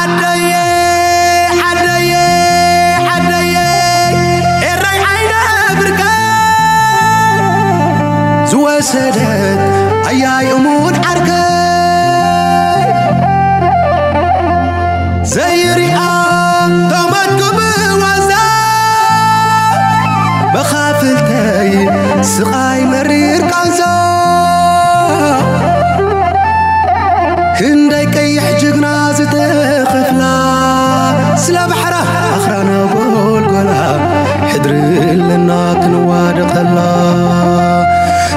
ዓደየ ዓደየ ዓደየ ኤረይ ዓይነ ብርከይ ዝወሰደት ኣያይ እሙን ዓርከይ ዘይሪኣ ተመትኩ ብዋዛ መኻፍልተይ ስቓይ መሪር ቃንዛ ክንደይ ቀይሕ ጅግና ዝተኸፍላ ስለ ባሕራ ኣኽራና ጎልጎላ ሕድሪ ኣለና ክንዋደቐላ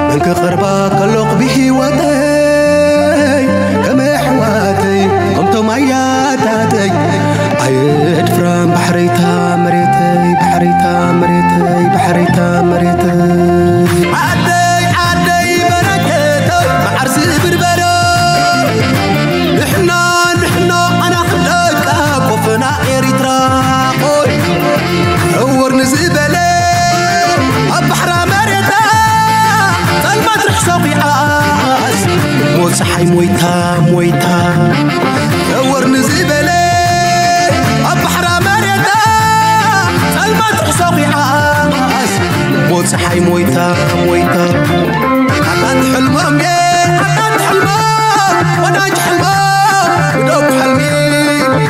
መን ክቐርባ ከሎቕ ብህይወተይ ከም ኣሕዋተይ ከምቶም ኣያታተይ ኣየድፍራን ባሕረይታ መሬተይ ባሕረይታ መሬተይ ባሕረይታ መሬተይ ዓደይ ዓደይ በረከተይ መዓር ዝብርበረ ንሕና ንሕና ኣና ክለቃ ኮፈና ኤሪትራ ቆይ ዕውር ንዝበለ ኣብ ባሕራ መሬታ ጸልማት ርሕሶ ኺዓስ ሞት ፀሓይ ሞይታ ሞይታ ዕውር ንዝበለ ኣብ ባሕራ መሬታ ጸልማት ርሕሶ ኺዓስ ሞት ፀሓይ ሞይታ ሞይታ ኣታት ሕልሞም የ ኣታት ሕልሞም ወዳጅ ሕልሞም ብደጉ ሕልሚ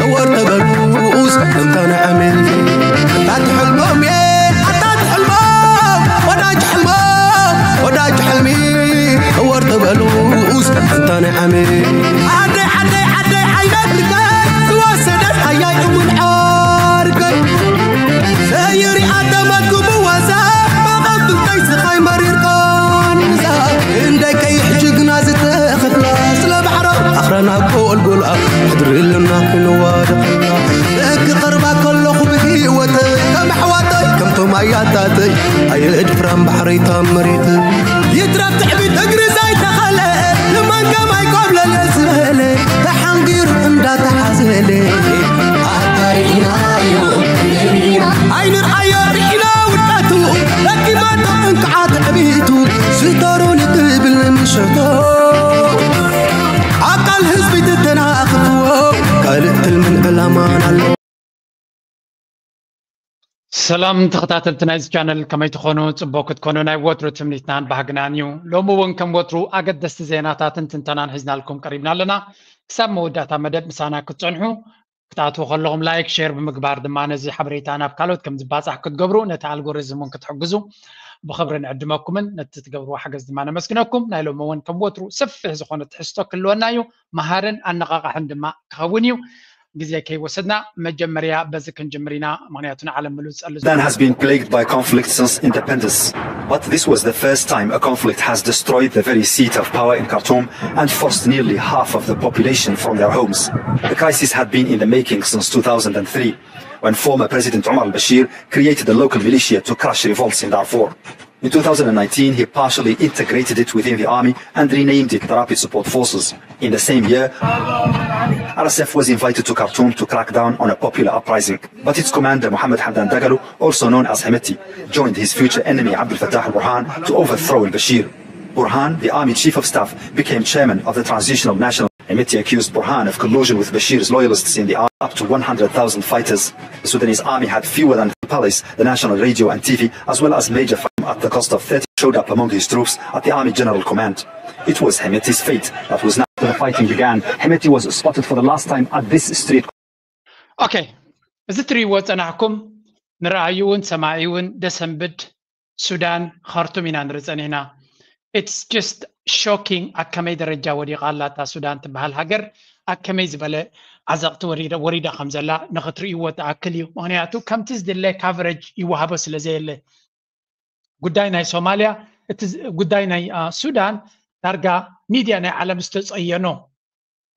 ዕወር ተበሉስ እንተ ንዓሚ ኣታት ሕልሞም የ ኣታት ሕልሞም ወዳጅ ሕልሞም ወዳጅ ሕልሚ ዕወር ተበሉስ እንተ ንዓሚ ዓደይ ዓደይ ዓደይ ዓይነ ብርከይ ዝወሰደት ኣያይ እውን ዓርከይ ዘይሪኣ ተመግቡ ዋዛ መቐብልተይ ስኻይ መሪር ቃንዛ ክንደይ ቀይሕ ጅግና ዝተኸፍላ ስለ ባሕራ ኣኽራና ጎልጎላ ሕድሪ ኣለና ክንዋደቐላ ክቐርባ ከለኹ ብህይወተይ ከም ኣሕዋተይ ከምቶም ኣያታተይ ኣየድፍራን ባሕረይታ መሬተይ ይትረፍ ትዕቢት እግሪ ዘይተኸለ ልማን ከማይ ኮብለለ ዝበለ ተሓንጊሩ እንዳተሓዘለ ኣታ ርኢናዮ ኣይንርኣዮ ርኢና ውድቀቱ ደኪማቶ እንክዓ ትዕቢቱ ስተሩ ንክብል ንምሸቶ ኣካል ህዝቢ ትተናኽፍዎ ካልእ ትልምን ዕላማን ኣሎ ሰላም ተኸታተልቲ ናይዚ ቻነል ከመይ ትኾኑ? ጽቡቕ ክትኮኑ ናይ ወትሩ ትምኒትናን ባህግናን እዩ። ሎሚ እውን ከም ወትሩ ኣገደስቲ ዜናታትን ትንተናን ሒዝናልኩም ቀሪብና ኣለና። ክሳብ መወዳእታ መደብ ምሳና ክትጸንሑ ክትኣትዉ ከለኹም ላይክ፣ ሼር ብምግባር ድማ ነዚ ሓበሬታ ናብ ካልኦት ከም ዝባጻሕ ክትገብሩ ነቲ ኣልጎሪዝም እውን ክትሕግዙ ብኽብሪ ንዕድመኩምን ነቲ ትገብርዎ ሓገዝ ድማ ነመስግነኩም። ናይ ሎሚ እውን ከም ወትሩ ሰፊሕ ዝኾነ ትሕዝቶ ክህልወና እዩ። መሃርን ኣነቓቓሕን ድማ ክኸውን እዩ። ግዜ ከይወሰድና መጀመርያ በዚ ክንጅምር ኢና፣ ምኽንያቱ ንዓለም ምሉእ ዝጸሉ Sudan has been plagued by conflict since independence, but this was the first time a conflict has destroyed the very seat of power in Khartoum and forced nearly half of the population from their homes. The crisis had been in the making since two thousand three, when former President Omar al-Bashir created a local militia to crush revolts in Darfur. In two thousand nineteen, he partially integrated it within the army and renamed it the Rapid Support Forces. In the same year, R S F was invited to Khartoum to crack down on a popular uprising, but its commander Mohammed Hamdan Dagalo, also known as Hemeti, joined his future enemy Abdel Fattah al-Burhan to overthrow al-Bashir. Burhan, the army chief of staff, became chairman of the Transitional National. Hemeti accused Burhan of collusion with Bashir's loyalists in the army, up to one hundred thousand fighters. The Sudanese army had fewer than the police, the national radio and T V, as well as major fighting at the cost of thirty showed up among his troops at the army general command. It was Hemeti's fate that was now. The fighting began. Hemeti was spotted for the last time at this street. Okay, እዚ ትሪእዎ ጸናሕኩም ንረኣዩ እውን ሰማዒ እውን ደሰንብድ ሱዳን ኻርቱም ኢና ንርኢ ጸኒሕና። It's just shocking ኣብ ከመይ ደረጃ ወዲቓ ኣላ እታ ሱዳን ትበሃል ሃገር ኣብ ከመይ ዝበለ ዓዘቕቲ ወሪዳ ከም ዘላ ንኽትርእይዎ ትኣክል እዩ። ምኽንያቱ ከምቲ ዝድለ ካቨረጅ ይወሃቦ ስለ ዘየለ ጉዳይ ናይ ሶማልያ እቲ ጉዳይ ናይ ሱዳን ዳርጋ ሚድያ ናይ ዓለም ዝተጸየኖ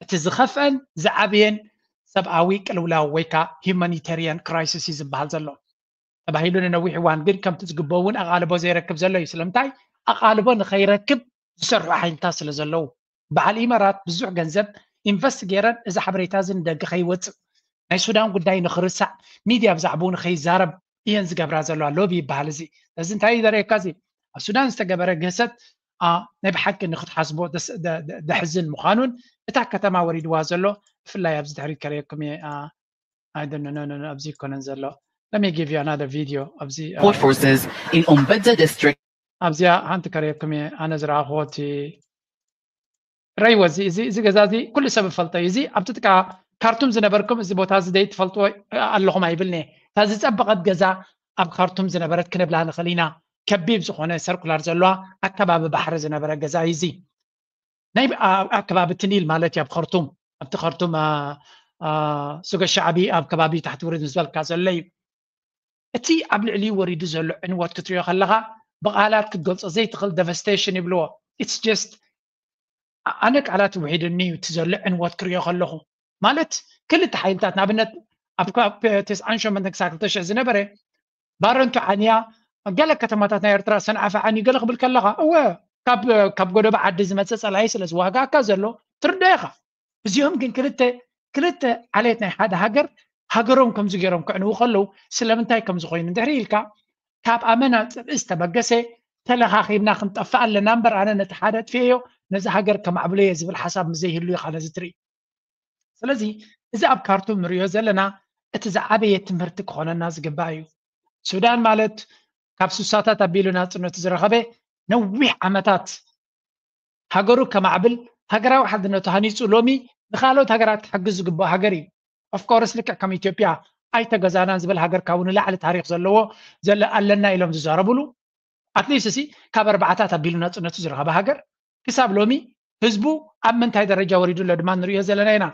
እቲ ዝኸፍአን ዝዓብየን ሰብኣዊ ቅልውላው ወይ ከዓ humanitarian crisis እዩ ዝበሃል ዘሎ ተባሂሉ ንነዊሕ እዋን ግን ከምቲ ዝግበ እውን ኣቓልቦ ዘይረክብ ዘሎ እዩ ስለምንታይ ኣቓልቦ ንኸይረክብ ዝሰርሑ ሓይልታት ስለ ዘለዉ በዓል ኢመራት ብዙሕ ገንዘብ ኢንቨስት ገይረን እዚ ሓበሬታ እዚ ንደገ ከይወፅእ ናይ ሱዳን ጉዳይ ንኽርሳዕ ሚድያ ብዛዕባኡ ንኸይዛረብ እየን ዝገብራ ዘለዋ ሎቢ ይበሃል እዚ እዚ እንታይ እዩ ዘርእየካ እዚ ኣብ ሱዳን ዝተገበረ ግህሰት ናይ ብሓቂ ንክትሓስቦ ደሕዝን ምዃኑን እታ ከተማ ወሪድዋ ዘሎ ብፍላይ ኣብዚ ድሕሪት ከርእየኩም እየ። I don't know, no, no, ኣብዚ ይኮነን ዘሎ። Let me give you another video ኣብዚ። Support forces in Umbedza district. ኣብዚኣ ሓንቲ ከርእየኩም እየ። ኣነ ዝረኣኽዎ እቲ ረይዎ እዚ እዚ እዚ ገዛ እዚ ኩሉ ሰብ ይፈልጦ እዩ። እዚ ኣብቲ ጥቃ ካርቱም ዝነበርኩም እዚ ቦታ እዚ ደይ ትፈልጥዎ ኣለኹም ኣይብልኒ። እታ ዝጸበቐት ገዛ ኣብ ካርቱም ዝነበረት ክንብላ ንኽእል ኢና። ከቢብ ዝኾነ ሰርኩላር ዘለዋ ኣከባቢ ባሕሪ ዝነበረ ገዛ እዩ እዚ። ናይ ኣብ ከባቢ እቲ ኒል ማለት እዩ። ኣብ ኸርቱም ኣብቲ ኸርቱም ሱገ ሻዕቢ ኣብ ከባቢ ታሕቲ ውርድ ምስ በልካ ዘሎ እዩ። እቲ ኣብ ልዕሊኡ ወሪዱ ዘሎ ዕንወት ክትሪኦ ከለኻ ብቓላት ክትገልጾ ዘይትኽእል devastation ይብልዎ። It's just ኣነ ቃላት ውሒድኒ እዩ እቲ ዘሎ ዕንወት ክሪኦ ከለኹ። ማለት ክልተ ሓይልታት ንኣብነት ኣብ ተስዓን ሸሞንተን ክሳብ ክልተ ሽሕ ዝነበረ ባረንቱ ዓንያ ገለ ከተማታት ናይ ኤርትራ ሰንዓፈ ዓንዩ ገለ ክብል ከለኻ እወ ካብ ጎደቦ ዓዲ ዝመፀ ፀላኢ ስለ ዝዋጋእካ ዘሎ ትርዳእ ኢኻ። እዚኦም ግን ክልተ ክልተ ዓሌት ናይ ሓደ ሃገር ሃገሮም ከምዚ ገይሮም ክዕንዉ ከለዉ ስለምንታይ ከምዚ ኮይኑ እንድሕሪ ኢልካ ካብ ኣመና ፅልኢ ዝተበገሰ ተለኻኺብና ክንጠፍእ ኣለና እምበር ኣነ ነቲ ሓደ ኣጥፍኤዮ ነዚ ሃገር ከማዕብሎ እየ ዝብል ሓሳብ ምዘይህሉ ኢኻ ነዚ ትርኢ። ስለዚ እዚ ኣብ ካርቱም ንሪኦ ዘለና እቲ ዝዓበየ ትምህርቲ ክኾነና ዝግባእ እዩ። ሱዳን ማለት ካብ ስሳታት ኣቢሉ ናፅነቱ ዝረኸበ ነዊሕ ዓመታት ሃገሩ ከማዕብል ሃገራዊ ሓድነቱ ሃኒፁ ሎሚ ንካልኦት ሃገራት ክሕግዝ ዝግብኦ ሃገር እዩ። Of course ልክዕ ከም ኢትዮጵያ ኣይተገዛናን ዝብል ሃገር ካብኡ ንላዕሊ ታሪክ ዘለዎ ዘለ ኣለና ኢሎም ዝዛረብሉ ኣትሊስት ሲ ካብ ኣርባዕታት ኣቢሉ ናፅነቱ ዝረኸበ ሃገር ክሳብ ሎሚ ህዝቡ ኣብ ምንታይ ደረጃ ወሪዱ ኣሎ ድማ ንሪኦ ዘለና ኢና።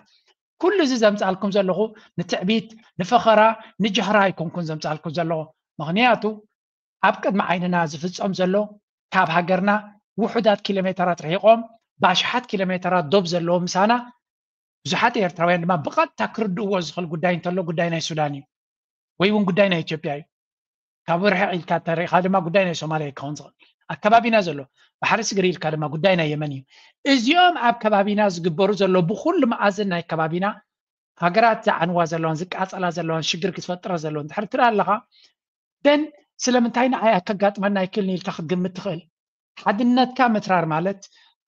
ኩሉ እዚ ዘምፃልኩም ዘለኹ ንትዕቢት ንፈኸራ ንጃህራ ኣይኮንኩን ዘምፃልኩም ዘለኹ። ምኽንያቱ ኣብ ቅድሚ ዓይንና ዝፍፀም ዘሎ ካብ ሃገርና ውሑዳት ኪሎ ሜተራት ርሒቖም ብኣሽሓት ኪሎ ሜተራት ዶብ ዘለዎ ምሳና ብዙሓት ኤርትራውያን ድማ ብቐጥታ ክርድእዎ ዝኽእል ጉዳይ እንተሎ ጉዳይ ናይ ሱዳን እዩ ወይ እውን ጉዳይ ናይ ኢትዮጵያ እዩ። ካብ ርሕቕ ኢልካ ተሪእኻ ድማ ጉዳይ ናይ ሶማልያ ክኸውን ዝኽእል ኣከባቢና ዘሎ ባሕሪ ስግሪ ኢልካ ድማ ጉዳይ ናይ የመን እዩ። እዚኦም ኣብ ከባቢና ዝግበሩ ዘሎ ብኩሉ መኣዝን ናይ ከባቢና ሃገራት ዝዓንዋ ዘለዋን ዝቃፀላ ዘለዋን ሽግር ክትፈጥረ ዘለዎን ድሕሪ ትርኢ ኣለኻ ደን ስለምንታይ ንዓይ ኣከጋጥመና ኣይክእልን ኢልካ ክትግምት ትኽእል። ሓድነትካ ምትራር ማለት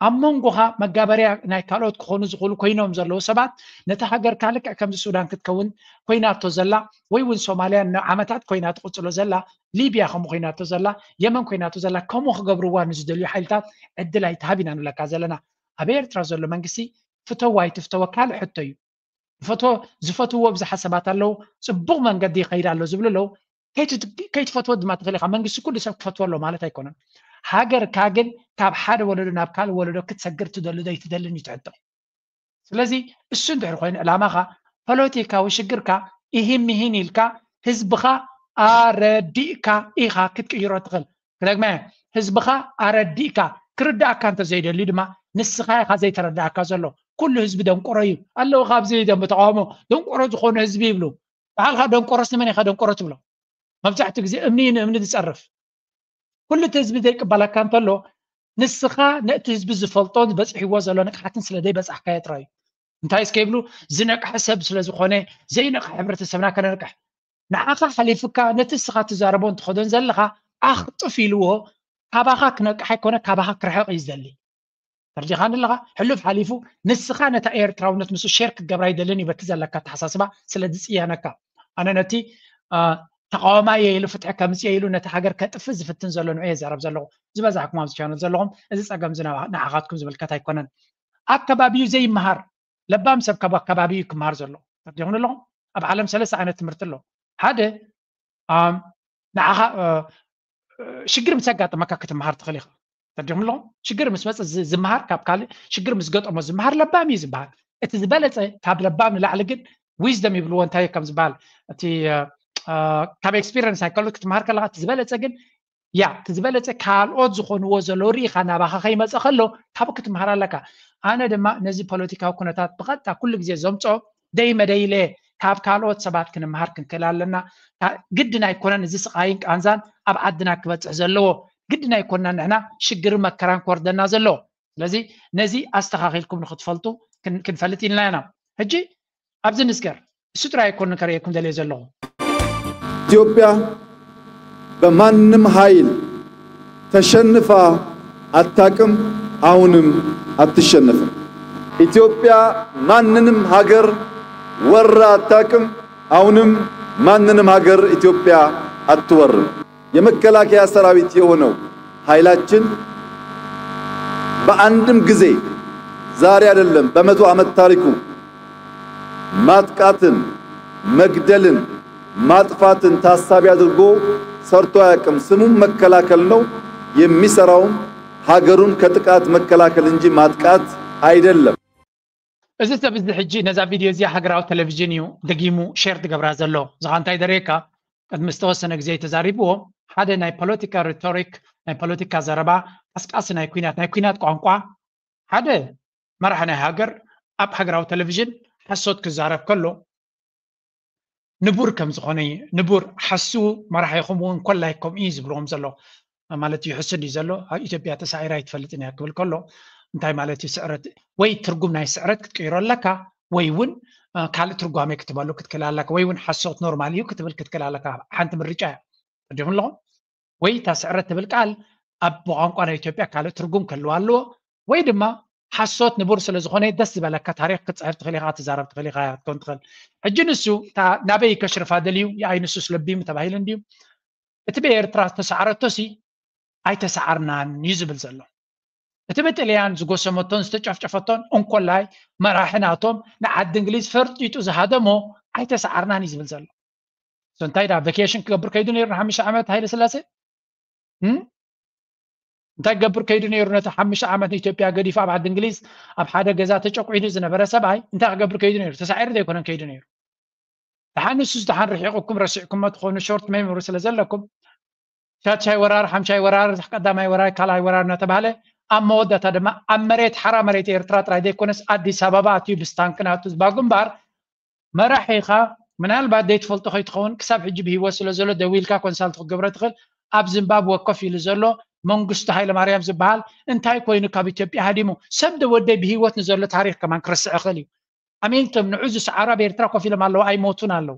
ኣብ መንጎኻ መጋበርያ ናይ ካልኦት ክኾኑ ዝኽእሉ ኮይኖም ዘለዉ ሰባት ነቲ ሃገርካ ልክዕ ከምዚ ሱዳን ክትከውን ኮይናቶ ዘላ ወይ እውን ሶማልያ ንዓመታት ኮይና ትቕፅሎ ዘላ ሊብያ ከምኡ ኮይናቶ ዘላ የመን ኮይናቶ ዘላ ከምኡ ክገብርዋ ንዝደልዩ ሓይልታት ዕድል ኣይትሃብ ኢና ንብለካ ዘለና። ኣብ ኤርትራ ዘሎ መንግስቲ ፍተዋ ኣይትፍተወ ካልእ ሕቶ እዩ። ዝፈትዎ ዝፈትዎ ብዙሓት ሰባት ኣለዉ። ፅቡቕ መንገዲ ይኸይድ ኣሎ ዝብሉ ኣለዉ። ከይትፈትዎ ድማ ትኽእል ኢኻ። መንግስቲ ኩሉ ሰብ ክፈትዎ ኣሎ ማለት ኣይኮነን። ሃገርካ ግን ካብ ሓደ ወለዶ ናብ ካልእ ወለዶ ክትሰግር ትደሊ ዶ ኣይትደልን እዩ ትሕቶ። ስለዚ እሱ እንድሕር ኮይኑ ዕላማኻ ፖለቲካዊ ሽግርካ ኢሂን ምሂን ኢልካ ህዝብኻ ኣረዲእካ ኢኻ ክትቅይሮ ትኽእል። ክደግመ ህዝብኻ ኣረዲእካ ክርዳእካ እንተዘይደልዩ ድማ ንስኻ ኢኻ ዘይተረዳእካ ዘሎ። ኩሉ ህዝቢ ደንቆሮ እዩ ኣለዉ። ካብዚ ደንበ ተቃውሞ ደንቆሮ ዝኾኑ ህዝቢ ይብሉ። ባዕልኻ ደንቆሮስ ንመን ኢኻ ደንቆሮ ትብሎ? መብዛሕትኡ ግዜ እምኒ እዩ ንእምኒ ዝፀርፍ። ኩሉ እቲ ህዝቢ ዘይቅበለካ እንተሎ ንስኻ ነቲ ህዝቢ ዝፈልጦን ዝበፅሕዎ ዘሎ ንቕሓትን ስለ ዘይበፃሕካዮ ጥራይ እዩ። እንታይ እስከ ይብሉ ዝነቅሐ ሰብ ስለ ዝኾነ ዘይነቅሐ ሕብረተሰብና ከነንቅሕ ንዓኻ ሓሊፍካ ነቲ እስኻ ትዛረቦ እንትኸዶን ዘለኻ ኣኽጥፍ ኢልዎ ካባኻ ክነቅሕ ኣይኮነ ካባኻ ክርሕቕ እዩ ዝደሊ። ተርዲኻኒ ኣለኻ ሕሉፍ ሓሊፉ ንስኻ ነታ ኤርትራውነት ምስ ሼር ክትገብራ ይደልን እዩ በቲ ዘለካ ኣተሓሳስባ ስለ ዝፅየነካ ኣነ ነቲ ተቃዋማይ ኢሉ ፍትሒ ከምፅእ ኢሉ ነቲ ሃገር ከጥፍእ ዝፍትን ዘሎ ንዑ የዛረብ ዘለኹ ዝበዛሕኩም ኣብዚ ቻነል ዘለኹም እዚ ፀገም እዚ ንዓኻትኩም ዝምልከት ኣይኮነን። ኣከባቢኡ ዘይመሃር ለባም ሰብ ካብ ኣከባቢኡ ክመሃር ዘሎ ተርዲኹም ኣለኹም። ኣብ ዓለም ሰለስተ ዓይነት ትምህርቲ ኣሎ። ሓደ ንዓኻ ሽግር ምስ ኣጋጠመካ ክትመሃር ትኽእል ኢኻ። ተርዲኹም ኣለኹም። ሽግር ምስ መፀ ዝመሃር ካብ ካልእ ሽግር ምስ ገጠሞ ዝመሃር ለባም እዩ ዝበሃል። እቲ ዝበለፀ ካብ ለባም ንላዕሊ ግን wisdom ይብልዎ እንታይ ከም ዝበሃል እቲ ካብ experience ኣይከሉ ክትመሃር ከለካ እቲ ዝበለፀ ግን ያ እቲ ዝበለፀ ካልኦት ዝኾንዎ ዘለዉ ርኢኻ ናባኻ ከይመፀ ከሎ ካብኡ ክትመሃር ኣለካ። ኣነ ድማ ነዚ ፖለቲካዊ ኩነታት ብቐጥታ ኩሉ ግዜ ዘምፅኦ ደይ መደይ ኢለ ካብ ካልኦት ሰባት ክንመሃር ክንክእል ኣለና። ግድን ኣይኮነን እዚ ስቓይን ቃንዛን ኣብ ዓድና ክበፅሕ ዘለዎ ግድን ኣይኮንና ንሕና ሽግርን መከራን ክወርደና ዘለዎ። ስለዚ ነዚ ኣስተኻኺልኩም ንክትፈልጡ ክንፈልጥ ኢልና ኢና። ሕጂ ኣብዚ ንስገር እሱ ጥራይ ኣይኮንን ከርእየኩም ደልየ ዘለኹ። ኢትዮጵያ በማንም ኃይል ተሸንፋ አታቅም፣ አሁንም አትሸነፍም። ኢትዮጵያ ማንንም ሀገር ወራ አታውቅም። አሁንም ማንንም ሀገር ኢትዮጵያ አትወርም። የመከላከያ ሰራዊት የሆነው ኃይላችን በአንድም ጊዜ፣ ዛሬ አይደለም፣ በመቶ ዓመት ታሪኩ ማጥቃትን፣ መግደልን፣ ማጥፋትን ታሳቢ አድርጎ ሰርቶ አያውቅም። ስሙም መከላከል ነው። የሚሰራውም ሀገሩን ከጥቃት መከላከል እንጂ ማጥቃት አይደለም። እዚ ሰብ እዚ ሕጂ ነዛ ቪድዮ እዚኣ ሃገራዊ ቴሌቪዥን እዩ ደጊሙ ሼር ትገብራ ዘሎ። እዚ ኸኣ እንታይ ደርየካ? ቅድሚ ዝተወሰነ ግዜ ተዛሪብዎ፣ ሓደ ናይ ፖለቲካ ሪቶሪክ፣ ናይ ፖለቲካ ዘረባ፣ ቀስቃሲ ናይ ኲናት፣ ናይ ኲናት ቋንቋ፣ ሓደ መራሒ ናይ ሃገር ኣብ ሃገራዊ ቴሌቪዥን ሓሶት ክዛረብ ከሎ፣ ንቡር ከም ዝኾነ እዩ። ንቡር ሓስዉ መራሒ ኢኹም እውን ኮላይ ከምኡ እዩ ዝብልዎም ዘሎ። ማለት እዩ ሕስድ እዩ ዘሎ። ኣብ ኢትዮጵያ ተሳዒራ ኣይትፈልጥን እያ ክብል ከሎ እንታይ ማለት እዩ? ስዕረት ወይ ትርጉም ናይ ስዕረት ክትቅይሮ ኣለካ ወይ እውን ካልእ ትርጓሜ ክትበሉ ክትክእል ኣለካ ወይ እውን ሓሶት ኖርማል እዩ ክትብል ክትክእል ኣለካ። ሓንቲ ምርጫ እያ። ተዲኹም ኣለኹም ወይ እታ ስዕረት ትብል ቃል ኣብ ብቋንቋ ናይ ኢትዮጵያ ካልእ ትርጉም ክህልዋ ኣለዎ ወይ ድማ ሓሶት ንቡር ስለ ዝኾነ ደስ ዝበለካ ታሪክ ክትፅሕፍ ትኽእል ኢኻ፣ ትዛረብ ትኽእል ኢኻ ክትኮን ትኽእል። ሕጂ ንሱ እታ ናበይ ከሽርፋ ደልዩ ይኣይ ንሱስ ለቢሙ ተባሂሉ እንድዩ እቲ ብኤርትራ ዝተሰዓረቶሲ ኣይተሰዓርናን እዩ ዝብል ዘሎ። እቲ ብጥልያን ዝጎሰመቶን ዝተጨፍጨፈቶን እንኮላይ መራሒ ናቶም ንዓዲ እንግሊዝ ፈርጢጡ ዝሃደሞ ኣይተሰዓርናን እዩ ዝብል ዘሎ። So እንታይ ዳ ቫኬሽን ክገብር ከይዱ ነይሩ ንሓሙሽተ ዓመት ሃይለ ስላሴ እንታይ ክገብር ከይዱ ነይሩ? ነቲ ሓሙሽተ ዓመት ንኢትዮጵያ ገዲፉ ኣብ ዓዲ እንግሊዝ ኣብ ሓደ ገዛ ተጨቁዒኑ ዝነበረ ሰብኣይ እንታይ ክገብር ከይዱ ነይሩ? ተሳዒሩ ዘይኮነን ከይዱ ነይሩ። ደሓን ንሱስ ደሓን ርሒቕኩም ረሲዕኩሞ ትኾኑ ሾርት ሜሞሪ ስለ ዘለኩም ሻድሻይ ወራር፣ ሓምሻይ ወራር፣ ቀዳማይ ወራር፣ ካልኣይ ወራር እናተባህለ ኣብ መወዳእታ ድማ ኣብ መሬት ሓራ መሬት ኤርትራ ጥራይ ዘይኮነስ ኣዲስ ኣበባ ኣትዩ ብስታንክን ኣትዩ ዝባ ግንባር መራሒኻ ምናልባት ዘይትፈልጦ ከይትኸውን ክሳብ ሕጂ ብህይወት ስለ ዘሎ ደዊልካ ኮንሳልት ክትገብሮ ትኽእል። ኣብ ዚምባብወ ኮፍ ኢሉ ዘሎ መንግስቱ ሃይለማርያም ዝበሃል እንታይ ኮይኑ ካብ ኢትዮጵያ ሃዲሙ ሰብ ዶ ወደይ ብህይወት ንዘሎ ታሪክ ከማን ክርስዕ ይኽእል እዩ። ኣሜን እቶም ንዑ ዝሰዓሩ ኣብ ኤርትራ ኮፍ ኢሎም ኣለዉ ኣይሞቱን ኣለዉ።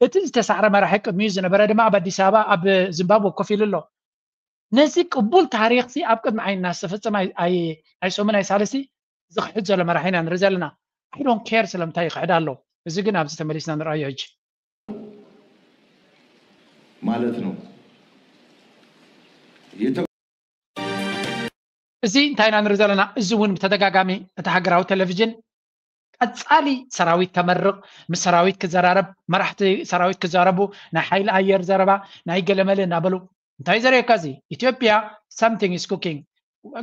እቲ ዝተሳዕረ መራሒ ቅድሚኡ ዝነበረ ድማ ኣብ ኣዲስ ኣበባ ኣብ ዚምባብወ ኮፍ ኢሉ ኣሎ። ነዚ ቅቡል ታሪክ ሲ ኣብ ቅድሚ ዓይንና ዝተፈጸመ ኣይ- ኣይ- ኣይሶምን ኣይሳልሲ ዝኽሕድ ዘሎ መራሒ ኢና ንርኢ ዘለና። I don't care ስለምንታይ ይኽሕድ ኣሎ። እዚ ግን ኣብዚ ተመሊስና ንርኣዮ ሕጂ። ማለት ነው። እዚ እንታይ ኢና ንርኢ ዘለና? እዚ እውን ብተደጋጋሚ እቲ ሃገራዊ ቴሌቪዥን ቀጻሊ ሰራዊት ከመርቕ፣ ምስ ሰራዊት ክዘራረብ፣ መራሕቲ ሰራዊት ክዛረቡ፣ ናይ ሓይሊ ኣየር ዘረባ፣ ናይ ገለመለ እናበሉ እንታይ ዘርእየካ እዚ? ኢትዮጵያ something is cooking።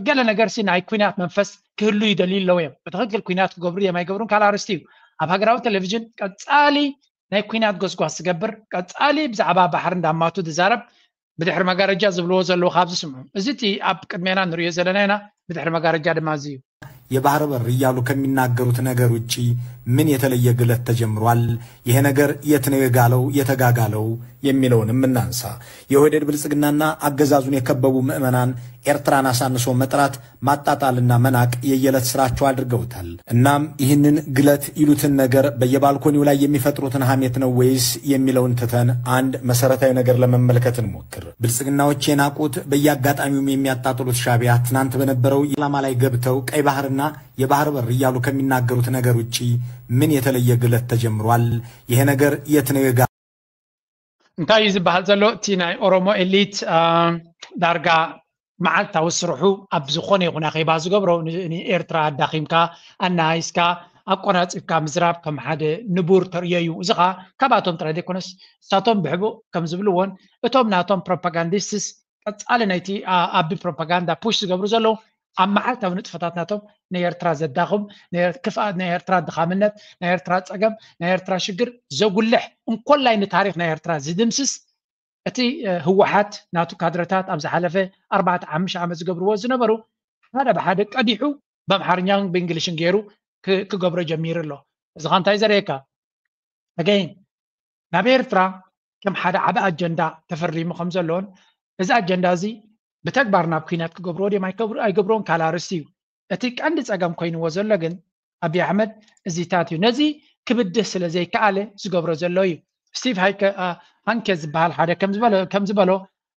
ገለ ነገር ሲ ናይ ኲናት መንፈስ ክህሉ ይደልዩ ኣለዉ እዮም። ብትኽክል ኲናት ክገብሩ እዮም ኣይገብሩን ካልእ ኣርእስቲ እዩ። ኣብ ሃገራዊ ቴሌቪዥን ቀጻሊ ናይ ኲናት ጎስጓስ ዝገብር፣ ቀጻሊ ብዛዕባ ባሕሪ እንዳማቱ ዝዛረብ፣ ብድሕሪ መጋረጃ ዝብልዎ ዘለዉ ካብዚ ስምዑ። እዚ እቲ ኣብ ቅድሜና ንሪኦ ዘለና ኢና። ብድሕሪ መጋረጃ ድማ እዚ እዩ። የባህር በር እያሉ ከሚናገሩት ነገር ውጪ ምን የተለየ ግለት ተጀምሯል? ይሄ ነገር የት ነው የጋለው የተጋጋለው የሚለውንም እናንሳ። የኦህዴድ ብልጽግናና አገዛዙን የከበቡ ምዕመናን ኤርትራን አሳንሶ መጥራት፣ ማጣጣልና መናቅ የየለት ስራቸው አድርገውታል። እናም ይህንን ግለት ይሉትን ነገር በየባልኮኒው ላይ የሚፈጥሩትን ሀሜት ነው ወይስ የሚለውን ትተን አንድ መሰረታዊ ነገር ለመመልከት እንሞክር። ብልጽግናዎች የናቁት በየአጋጣሚውም የሚያጣጥሉት ሻቢያ ትናንት በነበረው ዓላማ ላይ ገብተው ቀይ ባህርና የባህር በር እያሉ ከሚናገሩት ነገር ውጪ ምን የተለየ ግለት ተጀምሯል? ይሄ ነገር የት ነው የጋ እንታይ እዩ ዝበሃል ዘሎ? እቲ ናይ ኦሮሞ ኤሊት ዳርጋ መዓልታዊ ስርሑ ኣብ ዝኾነ ይኹን ኣኼባ ዝገብሮ ንኤርትራ ኣዳኺምካ ኣናይስካ ኣቆናፂብካ ምዝራብ ከም ሓደ ንቡር ተርእዮ እዩ። እዚ ኸዓ ካብኣቶም ጥራይ ዘይኮነስ እሳቶም ብሕቡእ ከም ዝብልዎን እቶም ናቶም ፕሮፓጋንዲስትስ ቀፃሊ ናይቲ ኣቢ ፕሮፓጋንዳ ፑሽ ዝገብሩ ዘለዉ ኣብ መዓልታዊ ንጥፈታት ናቶም ናይ ኤርትራ ዘዳኽም ክፍኣት ናይ ኤርትራ ድኻምነት ናይ ኤርትራ ፀገም ናይ ኤርትራ ሽግር ዘጉልሕ እንኮላይ ንታሪክ ናይ ኤርትራ ዝድምስስ እቲ ህወሓት ናቱ ካድረታት ኣብ ዝሓለፈ ኣርባዕተ ሓሙሽተ ዓመት ዝገብርዎ ዝነበሩ ሓደ ብሓደ ቀዲሑ ብኣምሓርኛን ብእንግሊሽን ገይሩ ክገብሮ ጀሚሩ ኣሎ። እዚ ኸ እንታይ ዘርእየካ? ኣገይን ናብ ኤርትራ ከም ሓደ ዓቢ ኣጀንዳ ተፈሪሙ ከም ዘሎን እዚ ኣጀንዳ እዚ ብተግባር ናብ ኲናት ክገብርዎ ድዮም ኣይገብርዎን ካልእ ኣርእስቲ እዩ። እቲ ቀንዲ ጸገም ኮይንዎ ዘሎ ግን ኣብይ ኣሕመድ እዚታት እዩ። ነዚ ክብድህ ስለ ዘይከኣለ ዝገብሮ ዘሎ እዩ። ስቲቭ ሃንኬ ዝበሃል ሓደ ከም ዝበሎ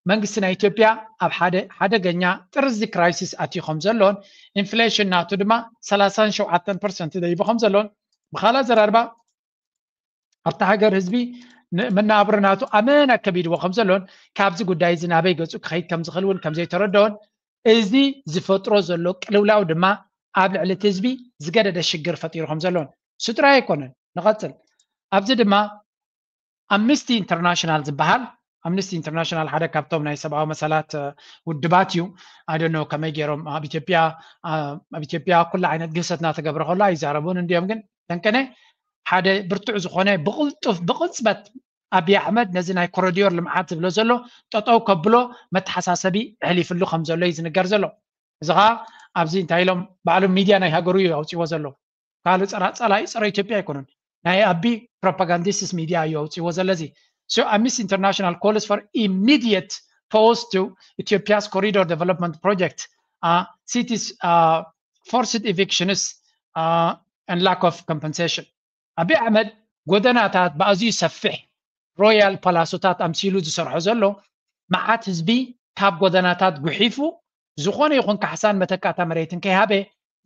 መንግስቲ ናይ ኢትዮጵያ ኣብ ሓደ ሓደገኛ ጥርዚ ክራይሲስ ኣትዩ ከም ዘሎን ኢንፍሌሽን ናቱ ድማ ሰላሳን ሸውዓተን ፐርሰንት ደይቡ ከም ዘሎን ብካልእ ኣዘራርባ ኣብቲ ሃገር ህዝቢ መናብሮ ናቱ ኣመና ከቢድዎ ከም ዘሎን ካብዚ ጉዳይ እዚ ናበይ ገጹ ክኸይድ ከም ዝኽእል እውን ከም ዘይተረድኦን እዚ ዝፈጥሮ ዘሎ ቅልውላው ድማ ኣብ ልዕሊ እቲ ህዝቢ ዝገደደ ሽግር ፈጢሩ ከም ዘሎን ስጥራይ ኣይኮነን። ንቐጽል ኣብዚ ድማ ኣምነስቲ ኢንተርናሽናል ዝበሃል ኣምነስቲ ኢንተርናሽናል ሓደ ካብቶም ናይ ሰብኣዊ መሰላት ውድባት እዩ። ኣደኖ ከመይ ገይሮም ኣብ ኢትዮጵያ ኣብ ኢትዮጵያ ኩሉ ዓይነት ግህሰት እናተገብረ ከሎ ኣይዛረቡን እንዲዮም ግን ተንቀነ ሓደ ብርቱዕ ዝኾነ ብቕልጡፍ ብቕፅበት ኣብይ ኣሕመድ ነዚ ናይ ኮረዲዮር ልምዓት ዝብሎ ዘሎ ጠጠው ከብሎ መተሓሳሰቢ ኣሕሊፍሉ ከም ዘሎ እዩ ዝንገር ዘሎ። እዚ ከዓ ኣብዚ እንታይ ኢሎም ባዕሉ ሚድያ ናይ ሃገሩ እዩ ኣውፅዎ ዘሎ። ካልእ ፀላኢ ፀረ ኢትዮጵያ ኣይኮኑን። ናይ ኣቢ ፕሮፓጋንዲስትስ ሚድያ እዩ ኣውፅዎ ዘሎ እዚ። So Amnesty International calls for immediate pause to Ethiopia's corridor development project, uh, cities uh, forced evictions uh, and lack of compensation. ኣቢ ኣሕመድ ጎደናታት ብኣዝዩ ሰፊሕ ሮያል ፓላሶታት ኣምሲሉ ዝሰርሖ ዘሎ መዓት ህዝቢ ካብ ጎደናታት ጉሒፉ ዝኾነ ይኹን ካሕሳን መተካእታ መሬትን ከይሃበ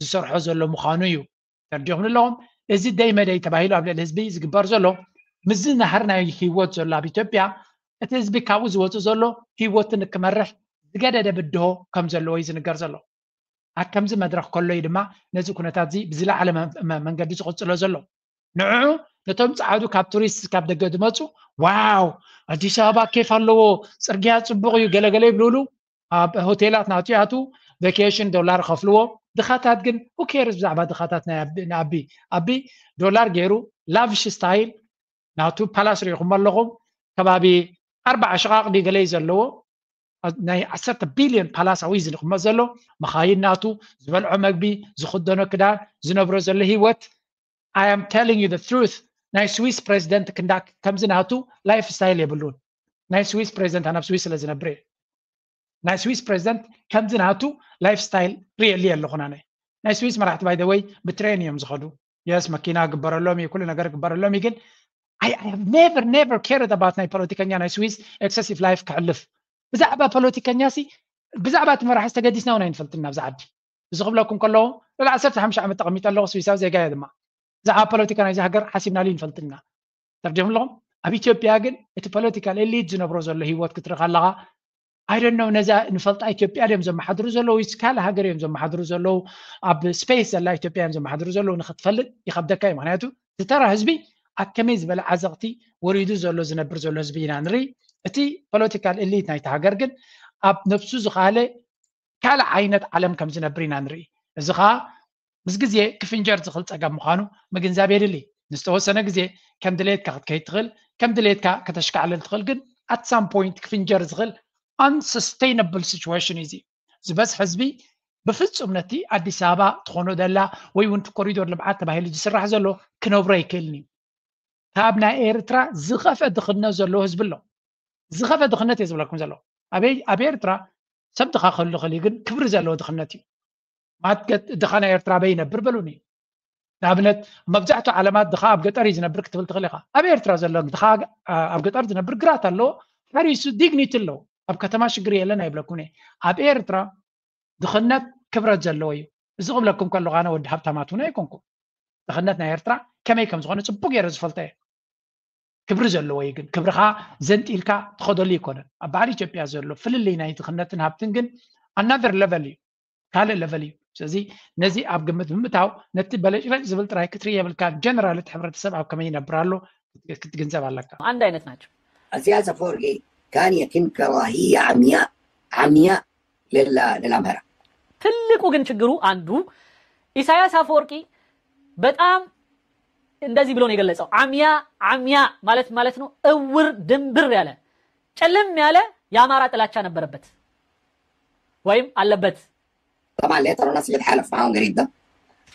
ዝሰርሖ ዘሎ ምዃኑ እዩ። ተርዲኹም ኣለኹም። እዚ ደይ መደይ ተባሂሉ ኣብ ልዕሊ ህዝቢ ዝግበር ዘሎ ምዝንሃር ናይ ህይወት ዘሎ ኣብ ኢትዮጵያ እቲ ህዝቢ ካብኡ ዝወፅእ ዘሎ ህይወትን ክመርሕ ዝገደደ ብድሆ ከም ዘለዎ እዩ ዝንገር ዘሎ። ኣብ ከምዚ መድረኽ ከሎ እዩ ድማ ነዚ ኩነታት እዚ ብዝለዓለ መንገዲ ዝቕፅሎ ዘሎ። ንዕዑ ነቶም ፃዓዱ ካብ ቱሪስት ካብ ደገ ዝመፁ ዋው ኣዲስ ኣበባ ኬፍ ኣለዎ፣ ፅርግያ ፅቡቕ እዩ ገለገለ ይብልሉ። ኣብ ሆቴላት ናቱ ይኣቱ፣ ቬኬሽን ዶላር ከፍልዎ። ድኻታት ግን who cares ብዛዕባ ድኻታት ናይ ኣቢ ኣቢ ዶላር ገይሩ ላቪሽ ስታይል ናቱ ፓላስ ሪኢኹም ኣለኹም። ከባቢ ኣርባዓ ሽቓቕ ድዩ ገለ እዩ ዘለዎ። ናይ ዓሰርተ ቢልዮን ፓላስ ኣዊ ዝልቕመ ዘሎ መኻይን ናቱ ዝበልዖ መግቢ ዝኽደኖ ክዳን ዝነብሮ ዘሎ ህይወት I am telling you the truth ናይ ስዊስ ፕሬዚደንት ክንዳ ከምዚ ናቱ ላይፍ ስታይል የብሉን። ናይ ስዊስ ፕሬዚደንት ኣነ ኣብ ስዊስ ስለ ዝነብር እየ። ናይ ስዊስ ፕሬዚደንት ከምዚ ናቱ ላይፍ ስታይል ሪየሊ ኣለኹን ኣነ። ናይ ስዊስ መራሕቲ ባይ ወይ ብትሬን እዮም ዝኸዱ። የስ መኪና ግበረሎም እዩ ኩሉ ነገር ግበረሎም እዩ ግን I have never never cared about ናይ ፖለቲከኛ ናይ ስዊስ ኤክሰሲቭ ላይፍ ክሕልፍ ብዛዕባ ፖለቲከኛ ሲ ብዛዕባ እቲ መራሒ ዝተገዲስና እውን ኣይንፈልጥና ኣብዚ ዓዲ። እዚ ክብለኩም ከለኹ ልዕሊ ዓሰርተ ሓሙሽተ ዓመት ተቐሚጠ ኣለኹ ስዊሳዊ ዜጋ እየ ድማ ብዛዕባ ፖለቲካ ናይዚ ሃገር ሓሲብናሉ ይንፈልጥና። ተርዲኹም ኣለኹም። ኣብ ኢትዮጵያ ግን እቲ ፖለቲካል ኤሊት ዝነብሮ ዘሎ ህይወት ክትርኢ ከለኻ I don't know ነዛ ንፈልጣ ኢትዮጵያ ድዮም ዘመሓድሩ ዘለዉ ወይስ ካልእ ሃገር እዮም ዘመሓድሩ ዘለዉ? ኣብ ስፔስ ዘላ ኢትዮጵያ እዮም ዘመሓድሩ ዘለዉ ንክትፈልጥ ይኸብደካ እዩ። ምክንያቱ እቲ ተራ ህዝቢ ኣብ ከመይ ዝበለ ዓዘቕቲ ወሪዱ ዘሎ ዝነብር ዘሎ ህዝቢ ኢና ንርኢ። እቲ ፖለቲካል ኤሊት ናይቲ ሃገር ግን ኣብ ነብሱ ዝኸኣለ ካልእ ዓይነት ዓለም ከም ዝነብር ኢና ንርኢ። እዚ ከዓ ምስ ግዜ ክፍንጀር ዝኽእል ጸገም ምዃኑ ምግንዛብ የድሊ። ንዝተወሰነ ግዜ ከም ድሌትካ ክትከይድ ትኽእል፣ ከም ድሌትካ ከተሽካዕልል ትኽእል፣ ግን at some point ክፍንጀር ዝኽእል unsustainable situation እዩ። ዝበዝሕ ህዝቢ ብፍጹም ነቲ ኣዲስ ኣበባ ትኾኖ ደላ ወይ እውን ኮሪዶር ልምዓት ተባሂሉ ዝስራሕ ዘሎ ክነብሮ ኣይክእልን እዩ። ካብ ናይ ኤርትራ ዝኸፍአ ድኽነት ዘለዎ ህዝቢ ኣሎ። ዝኸፍአ ድኽነት እየ ዝብለኩም ዘሎ። ኣበይ ኣብ ኤርትራ ሰብ ድኻ ክህሉ ክእል ግን ክብሪ ዘለዎ ድኽነት እዩ። ማትገት ድኻ ናይ ኤርትራ ኣበይ ይነብር በሉኒ። ንኣብነት መብዛሕትኡ ዓለማት ድኻ ኣብ ገጠር እዩ ዝነብር ክትብል ትኽእል ኢኻ። ኣብ ኤርትራ ዘሎ ድኻ ኣብ ገጠር ዝነብር ግራት ኣለዎ፣ ሓሪሱ ዲግኒቲ ኣለዎ። ኣብ ከተማ ሽግር የለን ኣይብለኩም እየ። ኣብ ኤርትራ ድኽነት ክብረት ዘለዎ እዩ። እዚ ክብለኩም ከለኹ ኣነ ወዲ ሃብታማት እውን ኣይኮንኩ። ድኽነት ናይ ኤርትራ ከመይ ከም ዝኾነ ጽቡቅ ገይረ ዝፈልጦ እየ። ክብሪ ዘለዎ እዩ ግን ክብርኻ ዘንጢልካ ትኸደሉ ይኮነን። ኣብ በዓል ኢትዮጵያ ዘሎ ፍልልይ ናይ ድኽነትን ሃብትን ግን ኣናዘር ለቨል እዩ፣ ካልእ ለቨል እዩ። ስለዚ ነዚ ኣብ ግምት ብምእታው ነቲ በለጭለጭ ዝብል ጥራይ ክትርኢ የብልካ። ጀነራል እቲ ሕብረተሰብ ኣብ ከመይ ይነብር ኣሎ ክትግንዘብ ኣለካ። አንድ አይነት ናቸው። አሲያስ አፈወርቂ ካን የቲም ከራሂያ ዓሚያ ዓሚያ ለላ ለላምሀራ ትልቁ ግን ችግሩ አንዱ ኢሳያስ አፈወርቂ በጣም እንደዚህ ብሎ ነው የገለጸው። አሚያ አሚያ ማለት ማለት ነው እውር ድንብር ያለ ጨለም ያለ የአማራ ጥላቻ ነበረበት ወይም አለበት። طبعا لا ترى ناس يتحالف معاهم غريب ده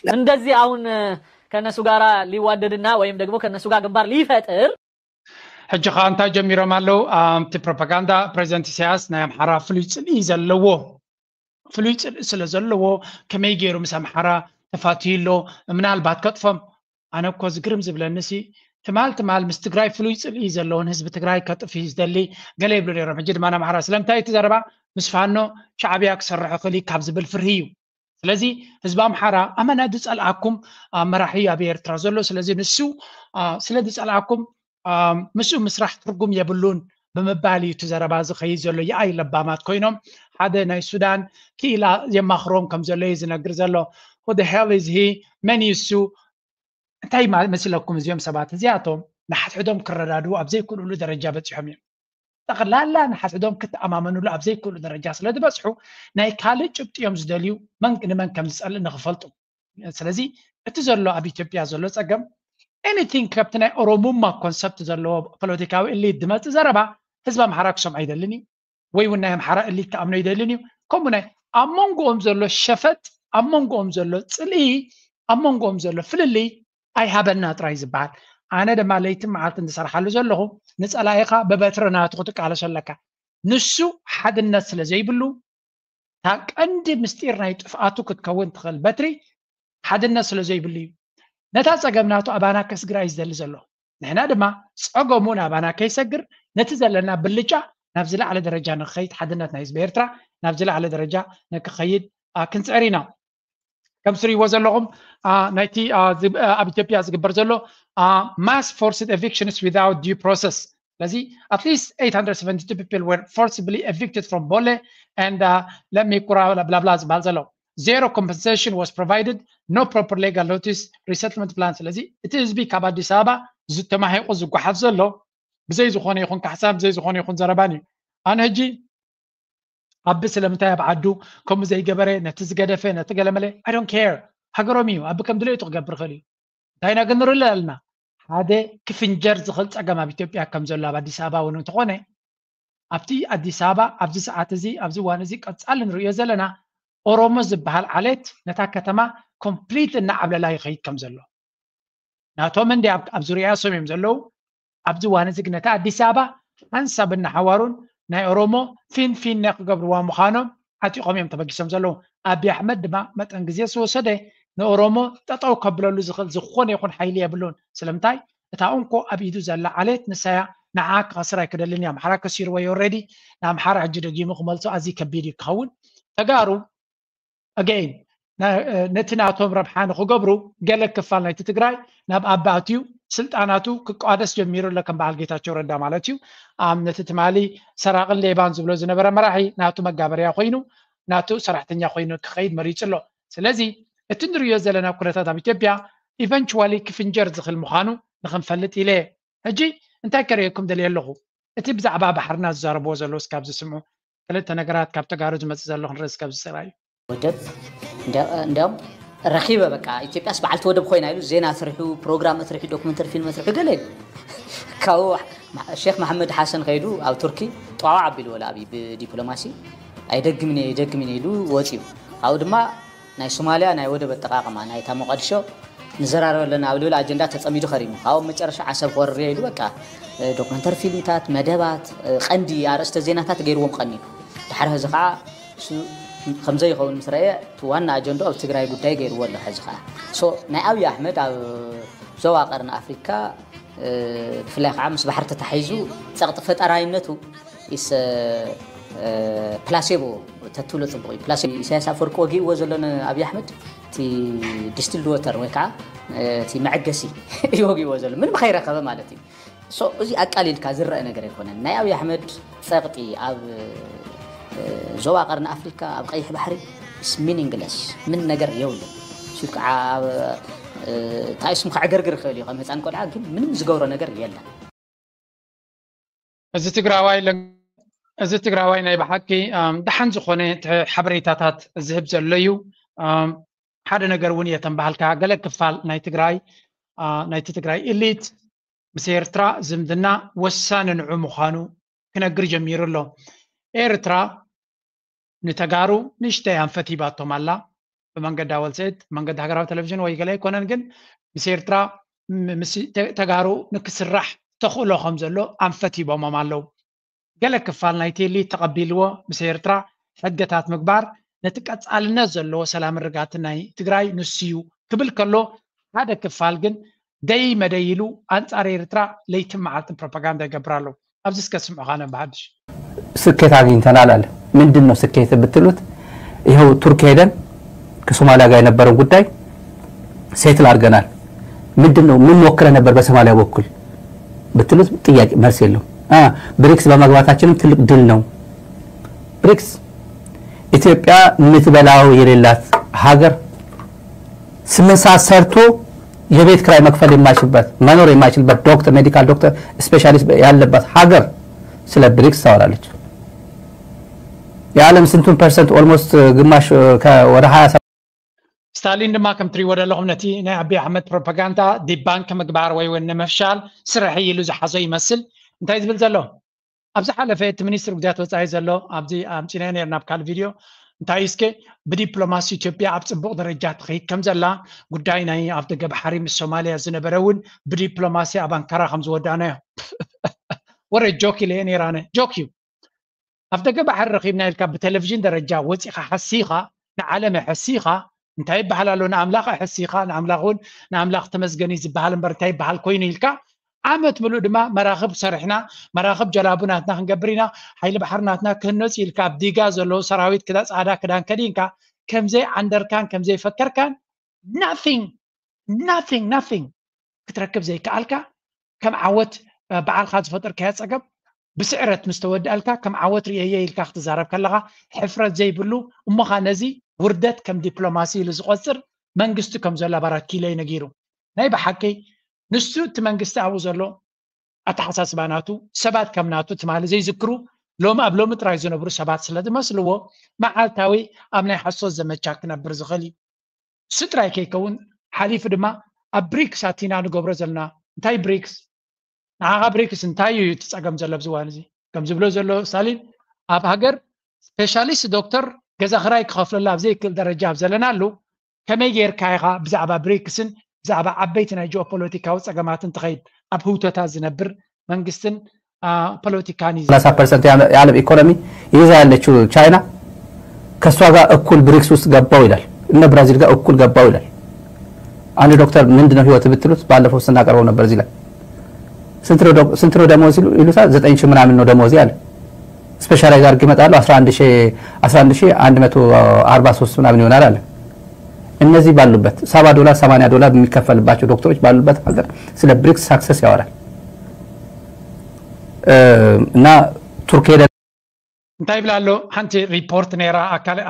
እንደዚህ አሁን ከነሱ ጋር ሊዋደድና ወይም ደግሞ ከነሱ ጋር ግንባር ሊፈጥር ሕጂ ከዓ እንታይ ጀሚሮም ኣለዉ ኣብቲ ፕሮፓጋንዳ ፕሬዚደንት ኢሳያስ ናይ ኣምሓራ ፍሉይ ፅልኢ ዘለዎ ፍሉይ ፅልኢ ስለ ዘለዎ ከመይ ገይሩ ምስ ኣምሓራ ተፋትዩ ኣሎ ምናልባት ከጥፎም ኣነ እኮ ዝግርም ዝብለኒ ሲ ትማል ትማል ምስ ትግራይ ፍሉይ ፅልኢ ዘለዎን ህዝቢ ትግራይ ከጥፍእ እዩ ዝደሊ ገለ ይብሉ ነይሮም። ሕጂ ድማ ንኣምሓራ ስለምንታይ እቲ ዘረባ ምስ ፋኖ ሻዕብያ ክሰርሕ ይኽእል እዩ ካብ ዝብል ፍርሂ እዩ። ስለዚ ህዝቢ ኣምሓራ ኣመና ዝፀልኣኩም መራሒ ኣብ ኤርትራ ዘሎ፣ ስለዚ ንሱ ስለ ዝፀልኣኩም ምስኡ ምስራሕ ትርጉም የብሉን ብምባል እዩ እቲ ዘረባ ዝኸይድ ዘሎ። ይኣይ ለባማት ኮይኖም ሓደ ናይ ሱዳን ክኢላ የማኽሮም ከም ዘሎ እዩ ዝነግር ዘሎ። Who the hell is he? መን እዩ እሱ? እንታይ መሲለኩም እዚኦም ሰባት እዚኣቶም ንሓድሕዶም ክረዳድኡ ኣብ ዘይክእልሉ ደረጃ በፂሖም እዮም። ጠቕላላ ንሓድሕዶም ክተኣማመንሉ ኣብ ዘይክእሉ ደረጃ ስለ ዝበፅሑ ናይ ካልእ ጭብጢ እዮም ዝደልዩ፣ መን ንመን ከም ዝፀልእ ንክፈልጡ። ስለዚ እቲ ዘሎ ኣብ ኢትዮጵያ ዘሎ ፀገም anything ካብቲ ናይ ኦሮሙማ ኮንሰፕት ዘለዎ ፖለቲካዊ እሊት ዝመፅእ ዘረባ ህዝቢ ኣምሓራ ክሰምዖ ኣይደልን እዩ፣ ወይ እውን ናይ ኣምሓራ እሊት ክኣምኖ ኣይደልን እዩ። ከምኡ ናይ ኣብ መንጎኦም ዘሎ ሸፈጥ፣ ኣብ መንጎኦም ዘሎ ፅልኢ፣ ኣብ መንጎኦም ዘሎ ፍልልይ ኣይሃበና ጥራይ ዝበሃል። ኣነ ድማ ለይትን መዓልትን ዝሰርሓሉ ዘለኹ ንፀላኢኻ ብበትሪ ናቱ ክትቃለሶ ኣለካ። ንሱ ሓድነት ስለ ዘይብሉ እታ ቀንዲ ምስጢር ናይ ጥፍኣቱ ክትከውን ትኽእል በትሪ ሓድነት ስለ ዘይብሉ እዩ። ነታ ፀገም ናቱ ኣባና ከስግራ እዩ ዝደሊ ዘሎ። ንሕና ድማ ፀገሙ ናባና ከይሰግር ነቲ ዘለና ብልጫ ናብ ዝለዓለ ደረጃ ንክኸይድ፣ ሓድነት ናይ ህዝቢ ኤርትራ ናብ ዝለዓለ ደረጃ ንክኸይድ ክንፅዕር ኢና። ከም ትሪእዎ ዘለኹም ናይቲ ኣብ ኢትዮጵያ ዝግበር ዘሎ mass forced evictions without due process። ስለዚ at least eight hundred seventy-two people were forcibly evicted from ቦሌ and ለሚ ኩራ ብላብላ ዝበሃል ዘሎ። Zero compensation was provided, no proper legal notice, resettlement plan። ስለዚ እቲ ህዝቢ ካብ ኣዲስ ኣበባ ተማሒቑ ዝጓሓፍ ዘሎ ብዘይ ዝኾነ ይኹን ካሕሳን ብዘይ ዝኾነ ይኹን ዘረባን እዩ። ኣነ ሕጂ ኣቢ ስለምንታይ ኣብ ዓዱ ከምኡ ዘይገበረ፣ ነቲ ዝገደፈ፣ ነቲ ገለመለ፣ I don't care። ሃገሮም እዩ። ኣቢ ከም ድልየቱ ክገብር ይኽእል እዩ። እንታይ ኢና ግን ንርኢ ኣለና? ሓደ ክፍንጀር ዝኽእል ፀገም ኣብ ኢትዮጵያ ከም ዘሎ ኣብ ኣዲስ ኣበባ እውን እንተኾነ ኣብቲ ኣዲስ ኣበባ ኣብዚ ሰዓት እዚ ኣብዚ እዋን እዚ ቀፃሊ ንርእዮ ዘለና ኦሮሞ ዝበሃል ዓሌት ነታ ከተማ ኮምፕሊት እናዓብለላ ይኸይድ ከም ዘሎ ናቶም እንዲ ኣብ ዙርያ ሶም እዮም ዘለዉ። ኣብዚ እዋን እዚ ግን ነታ ኣዲስ ኣበባ ሓንሳብ እናሓዋሩን ናይ ኦሮሞ ፊንፊነ ክገብርዋ ምዃኖም ዓጢቖም እዮም ተበጊሶም ዘለዉ። ኣብዪ ኣሕመድ ድማ መጠን ግዜ ዝወሰደ ንኦሮሞ ጠጠው ከብለሉ ዝኽእል ዝኾነ ይኹን ሓይሊ የብሉን። ስለምንታይ? እታ እንኮ ኣብ ኢዱ ዘላ ዓሌት ንሳያ ንዓ ክኸስር ኣይክደልን እዩ። ኣምሓራ ከሲርዎ እዩ ኦልሬዲ። ንኣምሓራ ሕጂ ደጊሙ ክመልሶ ኣዝዩ ከቢድ እዩ ክኸውን። ተጋሩ ኣገይን ነቲ ናቶም ረብሓ ንክገብሩ ገለ ክፋል ናይቲ ትግራይ ናብ ኣባትዩ ስልጣናቱ ክቋደስ ጀሚሩ ኣሎ ከም በዓል ጌታቸው ረዳ ማለት እዩ። ነቲ ትማሊ ሰራቕን ሌባን ዝብሎ ዝነበረ መራሒ ናቱ መጋበርያ ኮይኑ ናቱ ሰራሕተኛ ኮይኑ ክኸይድ መሪፁ ኣሎ። ስለዚ እቲ ንሪኦ ዘለና ኩነታት ኣብ ኢትዮጵያ ኢቨንቹዋሊ ክፍንጀር ዝኽእል ምዃኑ ንክንፈልጥ ኢለ ሕጂ እንታይ ከርእየኩም ደልየ ኣለኹ? እቲ ብዛዕባ ባሕርና ዝዛረብዎ ዘለዉ እስካብ ዝስምዑ ክልተ ነገራት ካብ ተጋሩ ዝመፅእ ዘሎ ክንርኢ እስካብ ዝፅራ እዩ። ወደብ እንዲያውም ረኺበ በቃ ኢትዮጵያስ በዓልቲ ወደብ ኮይና ኢሉ ዜና ኣስሪሑ ፕሮግራም ኣስሪሑ ዶክመንተሪ ፊልም ኣስሪሑ ገለ ኢሉ ካብኡ ሼክ መሓመድ ሓሰን ከይዱ ኣብ ቱርኪ ጠዋዕ ኣቢሉ ወላ ኣብዩ ብዲፕሎማሲ ኣይደግምን እየ ይደግምን እየ ኢሉ ወፂኡ። ካብኡ ድማ ናይ ሶማልያ ናይ ወደብ ኣጠቃቅማ ናይታ ሞቃዲሾ ንዘራረብ ኣለና ኣብ ልብል ኣጀንዳ ተፀሚዱ ከሪሙ። ካብኡ መጨረሻ ዓሰብ ክወርር እየ ኢሉ በቃ ዶክመንተሪ ፊልምታት፣ መደባት፣ ቀንዲ ኣርእስተ ዜናታት ገይርዎም ቀኒዩ። ድሓር ሕዚ ከዓ እሱ ከምዘይኸውን ምስ ረእየ እቲ ዋና ኣጀንዳ ኣብ ትግራይ ጉዳይ ገይርዎ ኣሎ። ሕዚ ከዓ ሶ ናይ ኣብዪ ኣሕመድ ኣብ ዞባ ቀርኒ ኣፍሪካ ብፍላይ ከዓ ምስ ባሕሪ ተታሒዙ ፀቕጢ ፈጠራይነቱ ኢስ ፕላሴቦ ተትብሎ ፅቡቅ እዩ። ፕላሴቦ ኢሳያስ ኣፈወርቂ ወጊእዎ ዘሎ ንኣብይ ኣሕመድ እቲ ዲስትልድ ወተር ወይ ከዓ እቲ መዐገሲ እዩ ወጊእዎ ዘሎ ምንም ከይረከበ ማለት እዩ። ሶ እዚ ኣቃሊልካ ዝረአ ነገር ኣይኮነን። ናይ ኣብይ ኣሕመድ ፀቕጢ ኣብ ዞባ ቀርኒ ኣፍሪካ ኣብ ቀይሕ ባሕሪ ስ ሚኒንግለስ ምን ነገር የብሉ። ሱ ከዓ እንታይ ስም ከዕገርግር ይኽእል እዩ ከም ህፃን ቆልዓ ግን ምንም ዝገብሮ ነገር የለን። እዚ ትግራዋይ እዚ ትግራዋይ ናይ ብሓቂ ደሓን ዝኾነ ሓበሬታታት ዝህብ ዘሎ እዩ። ሓደ ነገር እውን እየ ተንባሃልካ ገለ ክፋል ናይ ትግራይ ናይቲ ትግራይ ኢሊት ምስ ኤርትራ ዝምድና ወሳኒ ንዑ ምዃኑ ክነግር ጀሚሩ ኣሎ። ኤርትራ ንተጋሩ ንእሽተይ ኣንፈት ሂባቶም ኣላ። ብመንገዲ ኣወልሰት መንገዲ ሃገራዊ ቴሌቪዥን ወይ ገለ ኣይኮነን ግን ምስ ኤርትራ ምስ ተጋሩ ንክስራሕ ተኽእሎ ከም ዘሎ ኣንፈት ሂቦሞም ኣለዉ። ገለ ክፋል ናይቲ ኢሊት ተቐቢልዎ ምስ ኤርትራ ሕግታት ምግባር ነቲ ቀፃልነት ዘለዎ ሰላምን ርግኣትን ናይ ትግራይ ንሱ እዩ ክብል ከሎ ሓደ ክፋል ግን ደይ መደይ ኢሉ ኣንጻር ኤርትራ ለይትን መዓልትን ፕሮፓጋንዳ ይገብር ኣሎ። ኣብዚ እስከ ስምዑ ካነ ብሓድሽ። ስኬት አግኝተናል አለ። ምንድን ነው ስኬት ብትሉት፣ ይኸው ቱርክ ሄደን ከሶማሊያ ጋር የነበረን ጉዳይ ሴትል አድርገናል። ምንድን ነው ምን ሞክረ ነበር በሶማሊያ በኩል ብትሉት ጥያቄ መልስ የለውም። ብሪክስ በመግባታችንም ትልቅ ድል ነው። ብሪክስ ኢትዮጵያ የምትበላው የሌላት ሀገር ስምንት ሰዓት ሰርቶ የቤት ክራይ መክፈል የማይችልበት መኖር የማይችልበት ዶክተር ሜዲካል ዶክተር ስፔሻሊስት ያለበት ሀገር ስለ ብሪክስ ታወራለች። የዓለም ስንቱን ፐርሰንት ኦልሞስት ግማሽ ወደ ሀያ ስታሊን ድማ ከም ትሪእዎ ዘለኹም ነቲ ናይ ኣቢ ኣሕመድ ፕሮፓጋንዳ ዲባንክ ምግባር ወይ እውን ንምፍሻል ስርሐይ ኢሉ ዝሓዞ ይመስል። እንታይ ዝብል ዘሎ ኣብ ዝሓለፈ እቲ ሚኒስትሪ ጉዳያት ወፃኢ ዘሎ ኣብዚ ኣምፂናዮ ነርና ኣብ ካልእ ቪድዮ እንታይ እስከ ብዲፕሎማሲ ኢትዮጵያ ኣብ ፅቡቕ ደረጃ ትኸይድ ከም ዘላ ጉዳይ ናይ ኣብ ደገ ባሕሪ ምስ ሶማሊያ ዝነበረ እውን ብዲፕሎማሲ ኣብ ኣንካራ ከም ዝወዳእናዮ ወረ ጆክ ኢለ እየ ነይራነ ጆክ እዩ ኣብ ደገ ባሕሪ ረኺብና ኢልካ ብቴሌቪዥን ደረጃ ወፂኻ ሓሲኻ ንዓለም ኣሐሲኻ እንታይ ይበሃል ኣሎ ንኣምላኽ ኣሐሲኻ ንኣምላኽ እውን ንኣምላኽ ተመስገን እዩ ዝበሃል እምበር እንታይ ይበሃል ኮይኑ ኢልካ ዓመት ምሉእ ድማ መራኽብ ሰሪሕና መራኽብ ጀላቡ ናትና ክንገብር ኢና ሓይሊ ባሕሪ ናትና ክህነፅ ኢልካ ኣብ ዲጋ ዘለዉ ሰራዊት ክዳ ፃዕዳ ክዳን ከዲንካ ከምዘይ ዓንደርካን ከምዘይ ፈከርካን nothing nothing nothing ክትረክብ ዘይከኣልካ ከም ዓወት በዓልካ ዝፈጠርካዮ ፀገም ብስዕረት ምስ ተወድኣልካ ከም ዓወት ርእየዮ ኢልካ ክትዛረብ ከለኻ ሕፍረት ዘይብሉ እሞኻ ነዚ ውርደት ከም ዲፕሎማሲ ኢሉ ዝቆፅር መንግስቲ ከም ዘሎ ኣባራት ኪለይ ነጊሩ ናይ ብሓቂ ንሱ እቲ መንግስቲ ኣብኡ ዘሎ ኣተሓሳስባ ናቱ ሰባት ከም ናቱ ትማሊ ዘይዝክሩ ሎሚ ኣብ ሎሚ ጥራይ ዝነብሩ ሰባት ስለ ዝመስልዎ መዓልታዊ ኣብ ናይ ሓሶት ዘመቻ ክነብር ዝኽእል እዩ እሱ ጥራይ ከይከውን ሓሊፉ ድማ ኣብ ብሪክስ ኣቲና ንገብሮ ዘለና እንታይ ብሪክስ ንዓኻ ብሪክስ እንታይ እዩ እቲ ፀገም ዘሎ ኣብዚ እዋን እዚ ከም ዝብሎ ዘሎ ስታሊን ኣብ ሃገር ስፔሻሊስት ዶክተር ገዛ ክራይ ክኸፍለላ ኣብ ዘይክእል ደረጃ ኣብ ዘለናሉ ከመይ ጌርካ ኢኻ ብዛዕባ ብሪክስን ብዛዕባ ዓበይቲ ናይ ጂኦፖለቲካዊ ፀገማትን ትኸይድ ኣብ ህውተታት ዝነብር መንግስትን ፖለቲካን እዩ ሰላሳ ፐርሰንት የዓለም ኢኮኖሚ ይዛ ያለችው ቻይና ከእሷ ጋር እኩል ብሪክስ ውስጥ ገባው ይላል። እነ ብራዚል ጋር እኩል ገባው ይላል። አንድ ዶክተር ምንድነው ህይወት ብትሉት ባለፈው ስናቀርበው ነበር እዚህ ላይ ስንት ነው ደሞዝ ይሉታል። ዘጠኝ ሺህ ምናምን ነው ደሞዝ ያለ ስፔሻላይዝ አድርግ ይመጣሉ። አስራ አንድ ሺህ አስራ አንድ ሺህ አንድ መቶ አርባ ሦስት ምናምን ይሆናል አለ። እነዚህ ባሉበት ሰባ ዶላር ሰማንያ ዶላር የሚከፈልባቸው ዶክተሮች ባሉበት ሀገር ስለ ብሪክስ ሳክሰስ ያወራል እና ቱርክ ሄደ እንታይ ይብል ኣሎ ሓንቲ ሪፖርት ነይራ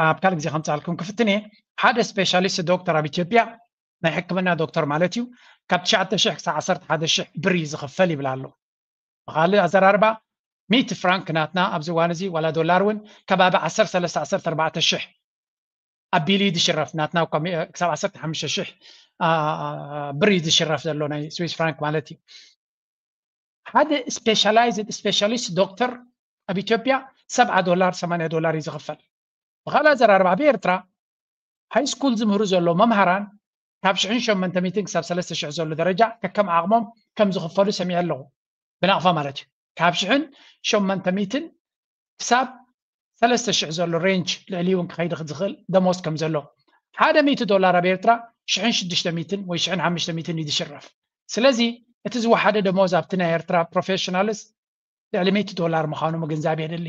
ኣብ ካልእ ግዜ ከምፃልኩም ክፍትን እየ ሓደ ስፔሻሊስት ዶክተር ኣብ ኢትዮጵያ ናይ ሕክምና ዶክተር ማለት እዩ ካብ ትሽዓተ ሽሕ ክሳብ ዓሰርተ ሓደ ሽሕ ብር እዩ ዝኽፈል ይብል ኣሎ ብካልእ ኣዘራርባ ሚእቲ ፍራንክ ናትና ኣብዚ እዋን እዚ ዋላ ዶላር እውን ከባቢ ዓሰርተ ሰለስተ ዓሰርተ ኣርባዕተ ሽሕ ኣቢሉ እዩ ዝሽረፍ ናትና ክሳብ ዓሰርተ ሓሙሽተ ሽሕ ብር እዩ ዝሽረፍ ዘሎ ናይ ስዊስ ፍራንክ ማለት እዩ ሓደ ስፔሻላይዝድ ስፔሻሊስት ዶክተር ኣብ ኢትዮጵያ ሰብዓ ዶላር ሰማንያ ዶላር እዩ ዝኽፈል ብካልእ ኣዘራርባ ኣብ ኤርትራ ሃይ ስኩል ዝምህሩ ዘሎ መምሃራን ካብ ሽሕን ሸመንተ ሚእትን ክሳብ ሰለስተ ሽሕ ዘሎ ደረጃ ከከም ዓቕሞም ከም ዝኽፈሉ ሰሚዐ ኣለኹ ብናቕፋ ማለት እዩ ካብ ሽሕን ሸመንተ ሚእትን ክሳብ ሰለስተ ሽሕ ዘሎ ሬንጅ ልዕሊ እውን ክኸይድ ዝኽእል ደሞዝ ከም ዘሎ ሓደ ሚእቲ ዶላር ኣብ ኤርትራ ሽሕን ሽዱሽተ ሚእትን ወይ ሽሕን ሓሙሽተ ሚእትን እዩ ዝሽረፍ ስለዚ እቲ ዝወሓደ ደሞዝ ኣብቲ ናይ ኤርትራ ፕሮፌሽናልስ ልዕሊ ሚእቲ ዶላር ምዃኑ ምግንዛብ የድሊ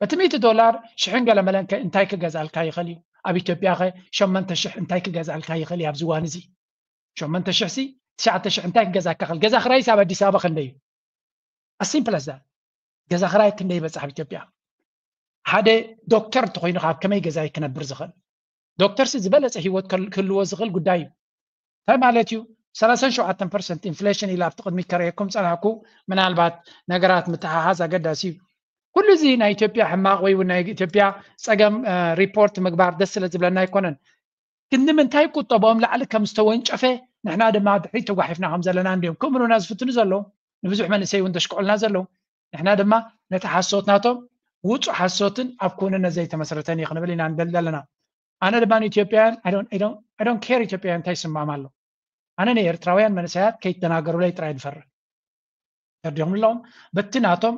እቲ ሚእቲ ዶላር ሽሕን ገለ መለንከ እንታይ ክገዝኣልካ ይኽእል እዩ ኣብ ኢትዮጵያ ኸ ሸመንተ ሽሕ እንታይ ክገዝኣልካ ይኽእል እዩ ኣብዚ እዋን እዚ ሸመንተ ሽሕ ሲ ትሽዓተ ሽሕ እንታይ ክገዛካ ይኽእል ገዛ ክራይስ ኣብ ኣዲስ ኣበባ ክንደይ እዩ ኣሲምፕል ኣዛ ገዛ ክራይ ክንደይ ይበፅሕ ኣብ ኢትዮጵያ ሓደ ዶክተር እንተኮይኑ ካብ ከመይ ገዛይ ክነብር ዝኽእል ዶክተርሲ ዝበለፀ ህይወት ክህልዎ ዝኽእል ጉዳይ እዩ እንታይ ማለት እዩ ሰላሳን ሸውዓተን ፐርሰንት ኢንፍሌሽን ኢላ ኣብቲ ቅድሚ ከርእየኩም ፀናሕኩ ምናልባት ነገራት ምትሓሓዝ ኣገዳሲ እዩ ኩሉ እዚ ናይ ኢትዮጵያ ሕማቕ ወይ እውን ናይ ኢትዮጵያ ፀገም ሪፖርት ምግባር ደስ ስለ ዝብለና ኣይኮነን ክንዲ ምንታይ ቁጠቦም ላዕሊ ከም ዝተወንጨፈ ንሕና ድማ ድሕሪት ተጓሒፍና ከም ዘለና እንዲዮም ክእምኑና ዝፍትኑ ዘለዉ ንብዙሕ መንእሰይ እውን ተሽክዑልና ዘለዉ ንሕና ድማ ነቲ ሓሶት ናቶም ውፁእ ሓሶትን ኣብ ክውንነት ዘይተመስረተን እዩ ክንብል ኢና ንደሊ ዘለና ኣነ ድማ ንኢትዮጵያውያን I don't care ኢትዮጵያውያን እንታይ ይስማም ኣሎ ኣነ ንኤርትራውያን መንእሰያት ከይተናገሩለይ ጥራይ ዝፈርህ ተርዲኹም ኣለኹም በቲ ናቶም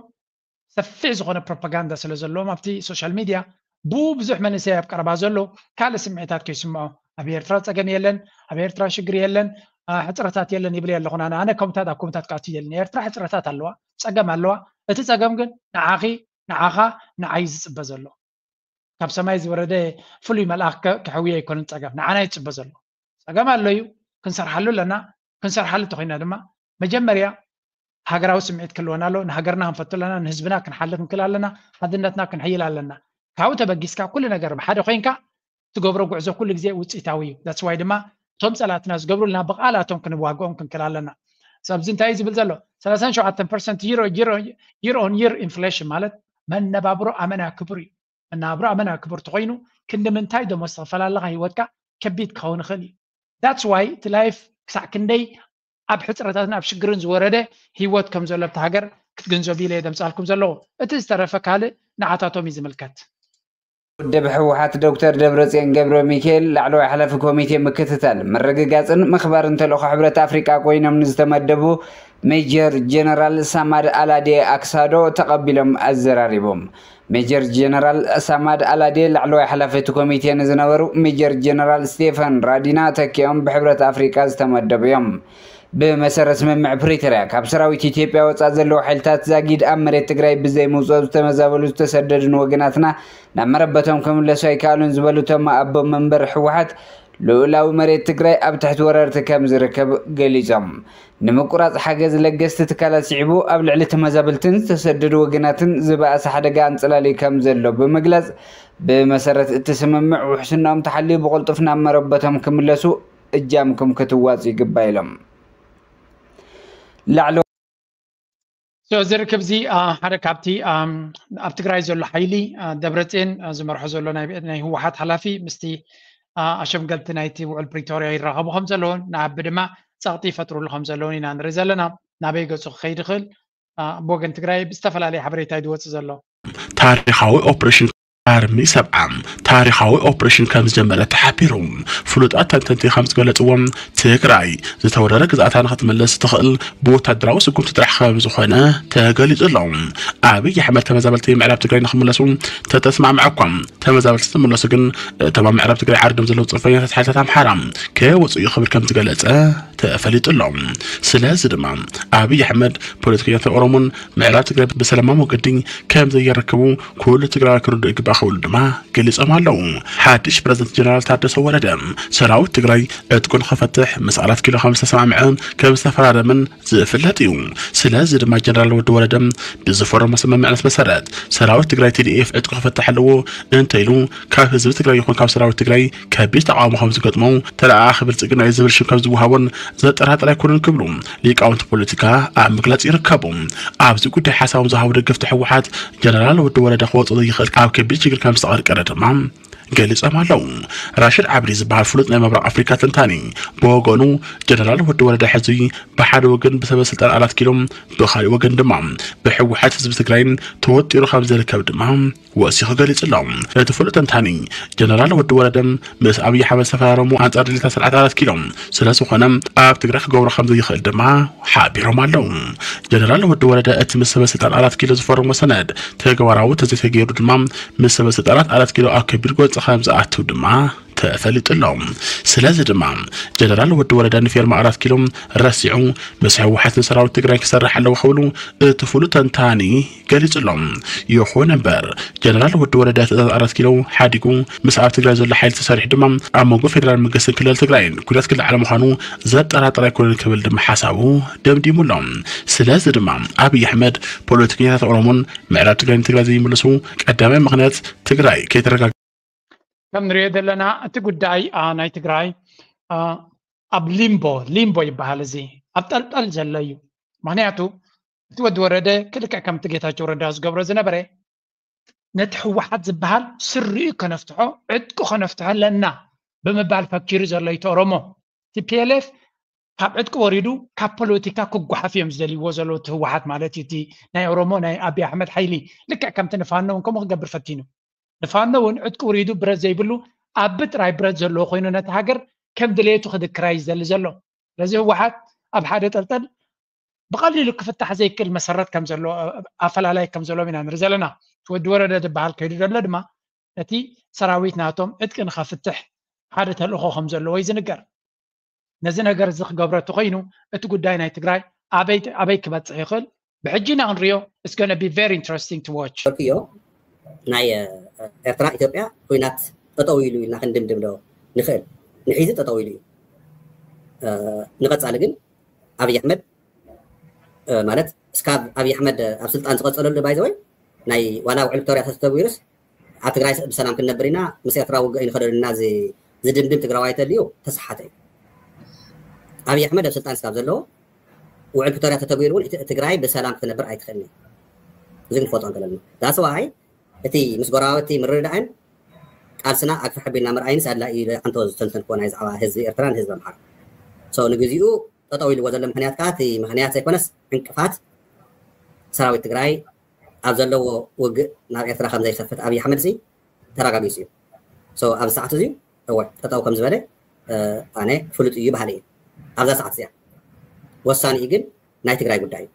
ሰፊሕ ዝኾነ ፕሮፓጋንዳ ስለ ዘለዎም ኣብቲ ሶሻል ሚድያ ብኡ ብዙሕ መንእሰይ ኣብ ቀረባ ዘሎ ካልእ ስምዒታት ከይስምዖ ኣብ ኤርትራ ፀገም የለን ኣብ ኤርትራ ሽግር የለን ሕፅረታት የለን ይብል ኣለኹ። ኣነ ከምታት ኣብ ከምታት ክኣቱ የለን። ኤርትራ ሕፅረታት ኣለዋ፣ ፀገም ኣለዋ። እቲ ፀገም ግን ንዓኺ፣ ንዓኻ፣ ንዓይ ዝፅበ ዘሎ ካብ ሰማይ ዝወረደ ፍሉይ መልኣኽ ከሕውዮ ኣይኮነን። ፀገም ንዓና ይፅበ ዘሎ። ፀገም ኣሎ እዩ፣ ክንሰርሓሉ ኣለና። ክንሰርሓሉ ተኮይና ድማ መጀመርያ ሃገራዊ ስምዒት ክህልወና ኣሎ። ንሃገርና ክንፈቱ ኣለና፣ ንህዝብና ክንሓሊ ክንክል ኣለና፣ ሓድነትና ክንሕይል ኣለና። ካብኡ ተበጊስካ ኩሉ ነገር ብሓደ ኮይንካ ትገብሮ ጉዕዞ ኩሉ ግዜ ውፅኢታዊ እዩ። That's why ድማ እቶም ፀላእትና ዝገብሩልና ብቃላቶም ክንዋግኦም ክንክል ኣለና። ኣብዚ እንታይ እዩ ዝብል ዘሎ? ሰላሳን ሸውዓተን ፐርሰንት year on year inflation ማለት መነባብሮ ኣመና ክቡር እዩ። መነባብሮ ኣመና ክቡር ተኮይኑ ክንዲ ምንታይ ደሞዝ ትኽፈል ኣለኻ? ህይወትካ ከቢድ ክኸውን ይኽእል እዩ። That's why እቲ ላይፍ ክሳዕ ክንደይ ኣብ ሕፅረታትን ኣብ ሽግርን ዝወረደ ህይወት ከም ዘሎ ኣብቲ ሃገር ክትግንዘቡ ኢለ ደምፃልኩም ዘለኹ። እቲ ዝተረፈ ካልእ ንዓታቶም እዩ ዝምልከት። ውድብ ህወሓት ዶክተር ደብረፅዮን ገብረ ሚካኤል ላዕለዋይ ሓላፊ ኮሚቴ ምክትታል ምርግጋፅን ምኽባርን ተልእኾ ሕብረት ኣፍሪቃ ኮይኖም ንዝተመደቡ ሜጀር ጀነራል ሳማድ ኣላዴ ኣክሳዶ ተቐቢሎም ኣዘራሪቦም። ሜጀር ጀነራል ሳማድ ኣላዴ ላዕለዋይ ሓላፊ እቲ ኮሚቴ ንዝነበሩ ሜጀር ጀነራል ስቴፈን ራዲና ተኪኦም ብሕብረት ኣፍሪቃ ዝተመደቡ እዮም። ብመሰረት ስምምዕ ፕሪቶርያ ካብ ሰራዊት ኢትዮጵያ ወፃእ ዘለዉ ሓይልታት ዛጊድ ኣብ መሬት ትግራይ ብዘይ ምውፅኦም ዝተመዛበሉ ዝተሰደዱን ወገናትና ናብ መረበቶም ክምለሱ ኣይከኣሉን ዝበሉ እቶም ኣቦ መንበር ህወሓት ልኡላዊ መሬት ትግራይ ኣብ ትሕቲ ወረርቲ ከም ዝርከብ ገሊፆም። ንምቁራፅ ሓገዝ ለገስቲ ትካላት ስዒቡ ኣብ ልዕሊ ተመዛበልትን ዝተሰደዱ ወገናትን ዝበኣሰ ሓደጋ ኣንፅላሊ ከም ዘሎ ብምግላፅ ብመሰረት እቲ ስምምዕ ውሕስናኦም ተሓልዩ ብቕልጡፍ ናብ መረበቶም ክምለሱ እጃምኩም ክትዋፁ ይግባእ ኢሎም። ላዕሎ እዚ ርክብ እዚ ሓደ ካብቲ ኣብ ትግራይ ዘሎ ሓይሊ ደብረፅዮን ዝመርሖ ዘሎ ናይ ህወሓት ሓላፊ ምስቲ ኣሸምገልቲ ናይቲ ውዕል ፕሪቶርያ ይራኸቡ ከም ዘለውን ንኣቢ ድማ ፀቕጢ ይፈጥሩሉ ከም ዘለውን ኢና ንርኢ ዘለና። ናበይ ገፁ ክኸይድ ይኽእል? ብወገን ትግራይ ብዝተፈላለየ ሓበሬታ እዩ ዝወፅእ ዘሎ። ታሪኻዊ ኦፕሬሽን ኣርሚ ሰብዓ ታሪኻዊ ኦፕሬሽን ከም ዝጀመረ ተሓቢሩ። ፍሉጣት ተንተንቲ ከም ዝገለፅዎም ትግራይ ዝተወረረ ግዝኣታ ንክትምለስ ትኽእል ብወታደራዊ ስጉምቲ ጥራሕ ከም ዝኾነ ተገሊፁ ኣሎ። ኣብይ ኣሕመድ ተመዛበልቲ ምዕራብ ትግራይ ንክምለሱ ተተስማዕምዐ እኳ ተመዛበልቲ ዝምለሱ ግን እቶም ኣብ ምዕራብ ትግራይ ዓሪዶም ዘለዉ ፅንፈኛታት ሓይልታት ኣምሓራ ከወፁ እዩ ክብል ከም ዝገለፀ ተፈሊጡ ኣሎ። ስለዚ ድማ ኣብይ ኣሕመድ ፖለቲከኛታት ኦሮሞን ምዕራብ ትግራይ ብሰላማዊ መገዲ ከም ዘየረክቡ ኩሉ ትግራይ ክርድኡ ይግባእ ክብሉ ድማ ገሊፆም ኣለዉ። ሓድሽ ፕረዚደንት ጀነራል ታደሰ ወረደ ሰራዊት ትግራይ ዕጥቁ ንክፈትሕ ምስ ኣራት ኪሎ ከም ዝተሰማምዐ ከም ዝተፈራረመን ዝፍለጥ እዩ። ስለዚ ድማ ጀነራል ወዲ ወረደ ብዝፈረሞ ስምምዕነት መሰረት ሰራዊት ትግራይ ቲ ዲ ኤፍ ዕጥቁ ክፈትሕ ኣለዎ እንተኢሉ ካብ ህዝቢ ትግራይ ይኹን ካብ ሰራዊት ትግራይ ከቢድ ተቃውሞ ከም ዝገጥሞ ተለኣኣኺ ብልፅግና እዩ ዝብል ሽም ከም ዝወሃቦን ዘጠራጥር ኣይኮነን ክብሉ ሊቃውንቲ ፖለቲካ ኣብ ምግላፅ ይርከቡ። ኣብዚ ጉዳይ ሓሳቦም ዝሃቡ ደገፍቲ ህወሓት ጀነራል ወዲ ወረደ ክወፅእ ዘይኽእል ኣብ ከቢድ ሽግር ከም ዝተቐርቀረ ድማ ገሊፆም ኣለዉ። ራሽድ ዓብዲ ዝበሃል ፍሉጥ ናይ ምብራቕ ኣፍሪካ ተንታኒ ብወገኑ ጀነራል ወዲ ወረደ ሕዚ ብሓደ ወገን ብሰበ ስልጣን ኣራት ኪሎ ብኻሊእ ወገን ድማ ብህወሓት ህዝቢ ትግራይን ተወጢሩ ከም ዝርከብ ድማ ወሲኹ ገሊጹ ኣሎ። እቲ ፍሉጥ ተንታኒ ጀነራል ወዲ ወረደ ምስ ኣብይ ኣሕመድ ዝተፈራረሙ ኣንጻር ድሌታት ስርዓት ኣራት ኪሎ ስለዝኾነ ኣብ ትግራይ ክገብሮ ከም ዘይኽእል ድማ ሓቢሮም ኣለዉ። ጀነራል ወዲ ወረደ እቲ ምስ ሰበ ስልጣን ኣራት ኪሎ ዝፈረሞ ሰነድ ተግባራዊ ተዘይተገይሩ ድማ ምስ ሰበ ስልጣናት ኣራት ኪሎ ኣብ ከቢድ ጎንፂ ከም ዝኣትው ድማ ተፈሊጡ ኣሎ። ስለዚ ድማ ጀነራል ወዲ ወረደ ንፌርማ ኣራት ኪሎ ረሲዑ ምስ ህወሓትን ሰራዊት ትግራይ ክሰርሕ ኣለዎ ክብሉ እቲ ፍሉጥ ተንታኒ ገሊጹ ኣሎ። ይኹን እምበር ጀነራል ወዲ ወረደ ትእዛዝ ኣራት ኪሎ ሓዲጉ ምስ ኣብ ትግራይ ዘሎ ሓይሊ ተሰሪሑ ድማ ኣብ መንጎ ፌደራል መንግስትን ክልል ትግራይን ኩናት ክለዓል ምዃኑ ዘጠራጥር ኣይኮነን ክብል ድማ ሓሳቡ ደምዲሙ ኣሎ። ስለዚ ድማ ኣብይ ኣሕመድ ፖለቲከኛታት ኦሮሞን ምዕራብ ትግራይ ንትግራይ ዘይምልሱ ቀዳማይ ምኽንያት ትግራይ ከይተረጋጋ ከም ንሪኦ ዘለና እቲ ጉዳይ ናይ ትግራይ ኣብ ሊምቦ ሊምቦ ይበሃል። እዚ ኣብ ጠልጠል ዘሎ እዩ። ምክንያቱ እቲ ወዲ ወረደ ክልክዕ ከምቲ ጌታቸው ረዳ ዝገብሮ ዝነበረ ነቲ ህወሓት ዝበሃል ስሪኡ ከነፍትሖ ዕጥቁ ከነፍትሖ ኣለና ብምባል ፈኪሩ ዘሎ እዩ። ኦሮሞ ቲ ፒ ኤል ኤፍ ካብ ዕጥቂ ወሪዱ ካብ ፖለቲካ ክጓሓፍ እዮም ዝደልይዎ ዘለዉ። እቲ ህወሓት ማለት እዩ። እቲ ናይ ኦሮሞ ናይ ኣብይ ኣሕመድ ሓይሊ ልክዕ ከምቲ ንፋኖ እውን ከምኡ ክገብር ፈቲኑ። ንፋኖ እውን ዕጥቂ ውሪዱ ብረት ዘይብሉ ኣብ ጥራይ ብረት ዘለዎ ኮይኑ ነቲ ሃገር ከም ድሌቱ ክድክራ እዩ ዝደሊ ዘሎ። ስለዚ ህወሓት ኣብ ሓደ ጠልጠል ብቐሊሉ ክፍታሕ ዘይክእል መሰረት ከም ዘሎ ኣፈላላይ ከም ዘለዎም ኢና ንርኢ ዘለና። እቲ ወዲ ወረደ ዝበሃል ከይዱ ዘሎ ድማ ነቲ ሰራዊት ናቶም ዕጥቂ ንኸፍትሕ ሓደ ተልእኾ ከም ዘለዎ እዩ ዝንገር። ነዚ ነገር እዚ ክገብረ እንተኮይኑ እቲ ጉዳይ ናይ ትግራይ ኣበይ ኣበይ ክበፅሕ ይኽእል ብሕጂ ኢና ክንሪኦ። It's gonna be very interesting to watch። ዮ ናይ ኤርትራ ኢትዮጵያ ኩናት ጠጠው ኢሉ ኢልና ክንድምድም ዶ ንኽእል? ንሒዚ ጠጠው ኢሉ እዩ። ንቐፃሊ ግን ኣብይ ኣሕመድ ማለት እስካብ ኣብይ ኣሕመድ ኣብ ስልጣን ዝቐፀለሉ ባይዘወይ ናይ ዋላ ውዕል ፕሪቶርያ ተተግቢሩስ ኣብ ትግራይ ብሰላም ክንነብር ኢና ምስ ኤርትራ ውግእ ኣይንኸደሉና ዝድምድም ትግራዋይ ተልዩ ተሰሓተ እዩ። ኣብይ ኣሕመድ ኣብ ስልጣን እስካብ ዘለዎ ውዕል ፕሪቶርያ ተተግቢሩ እውን ትግራይ ብሰላም ክትነብር ኣይትኽእልን። እዚ ክንፈልጦ እንከለና that's why እቲ ምስ ጎረባብቲ ምርድዳእን ቃልስና ኣግፍሕ ኣቢልና ምርኣይንስ ኣድላዪ እዩ። ኣንተ ዝተንተንክዎ ናይ ዛዕባ ህዝቢ ኤርትራን ህዝቢ ኣምሓራ ንግዚኡ ጠጠው ኢልዎ ዘሎ ምክንያት ከዓ እቲ ምክንያት ዘይኮነስ ዕንቅፋት ሰራዊት ትግራይ ኣብ ዘለዎ ውግእ ናብ ኤርትራ ከም ዘይከፍት ኣብይ ኣሕመድ ሲ ተረጋጊፁ እዩ። ኣብዚ ሰዓት እዚ እወ ጠጠው ከም ዝበለ ኣነ ፍሉጥ እዩ በሃሊ እዩ። ኣብዛ ሰዓት እዚኣ ወሳኒ ግን ናይ ትግራይ ጉዳይ እዩ።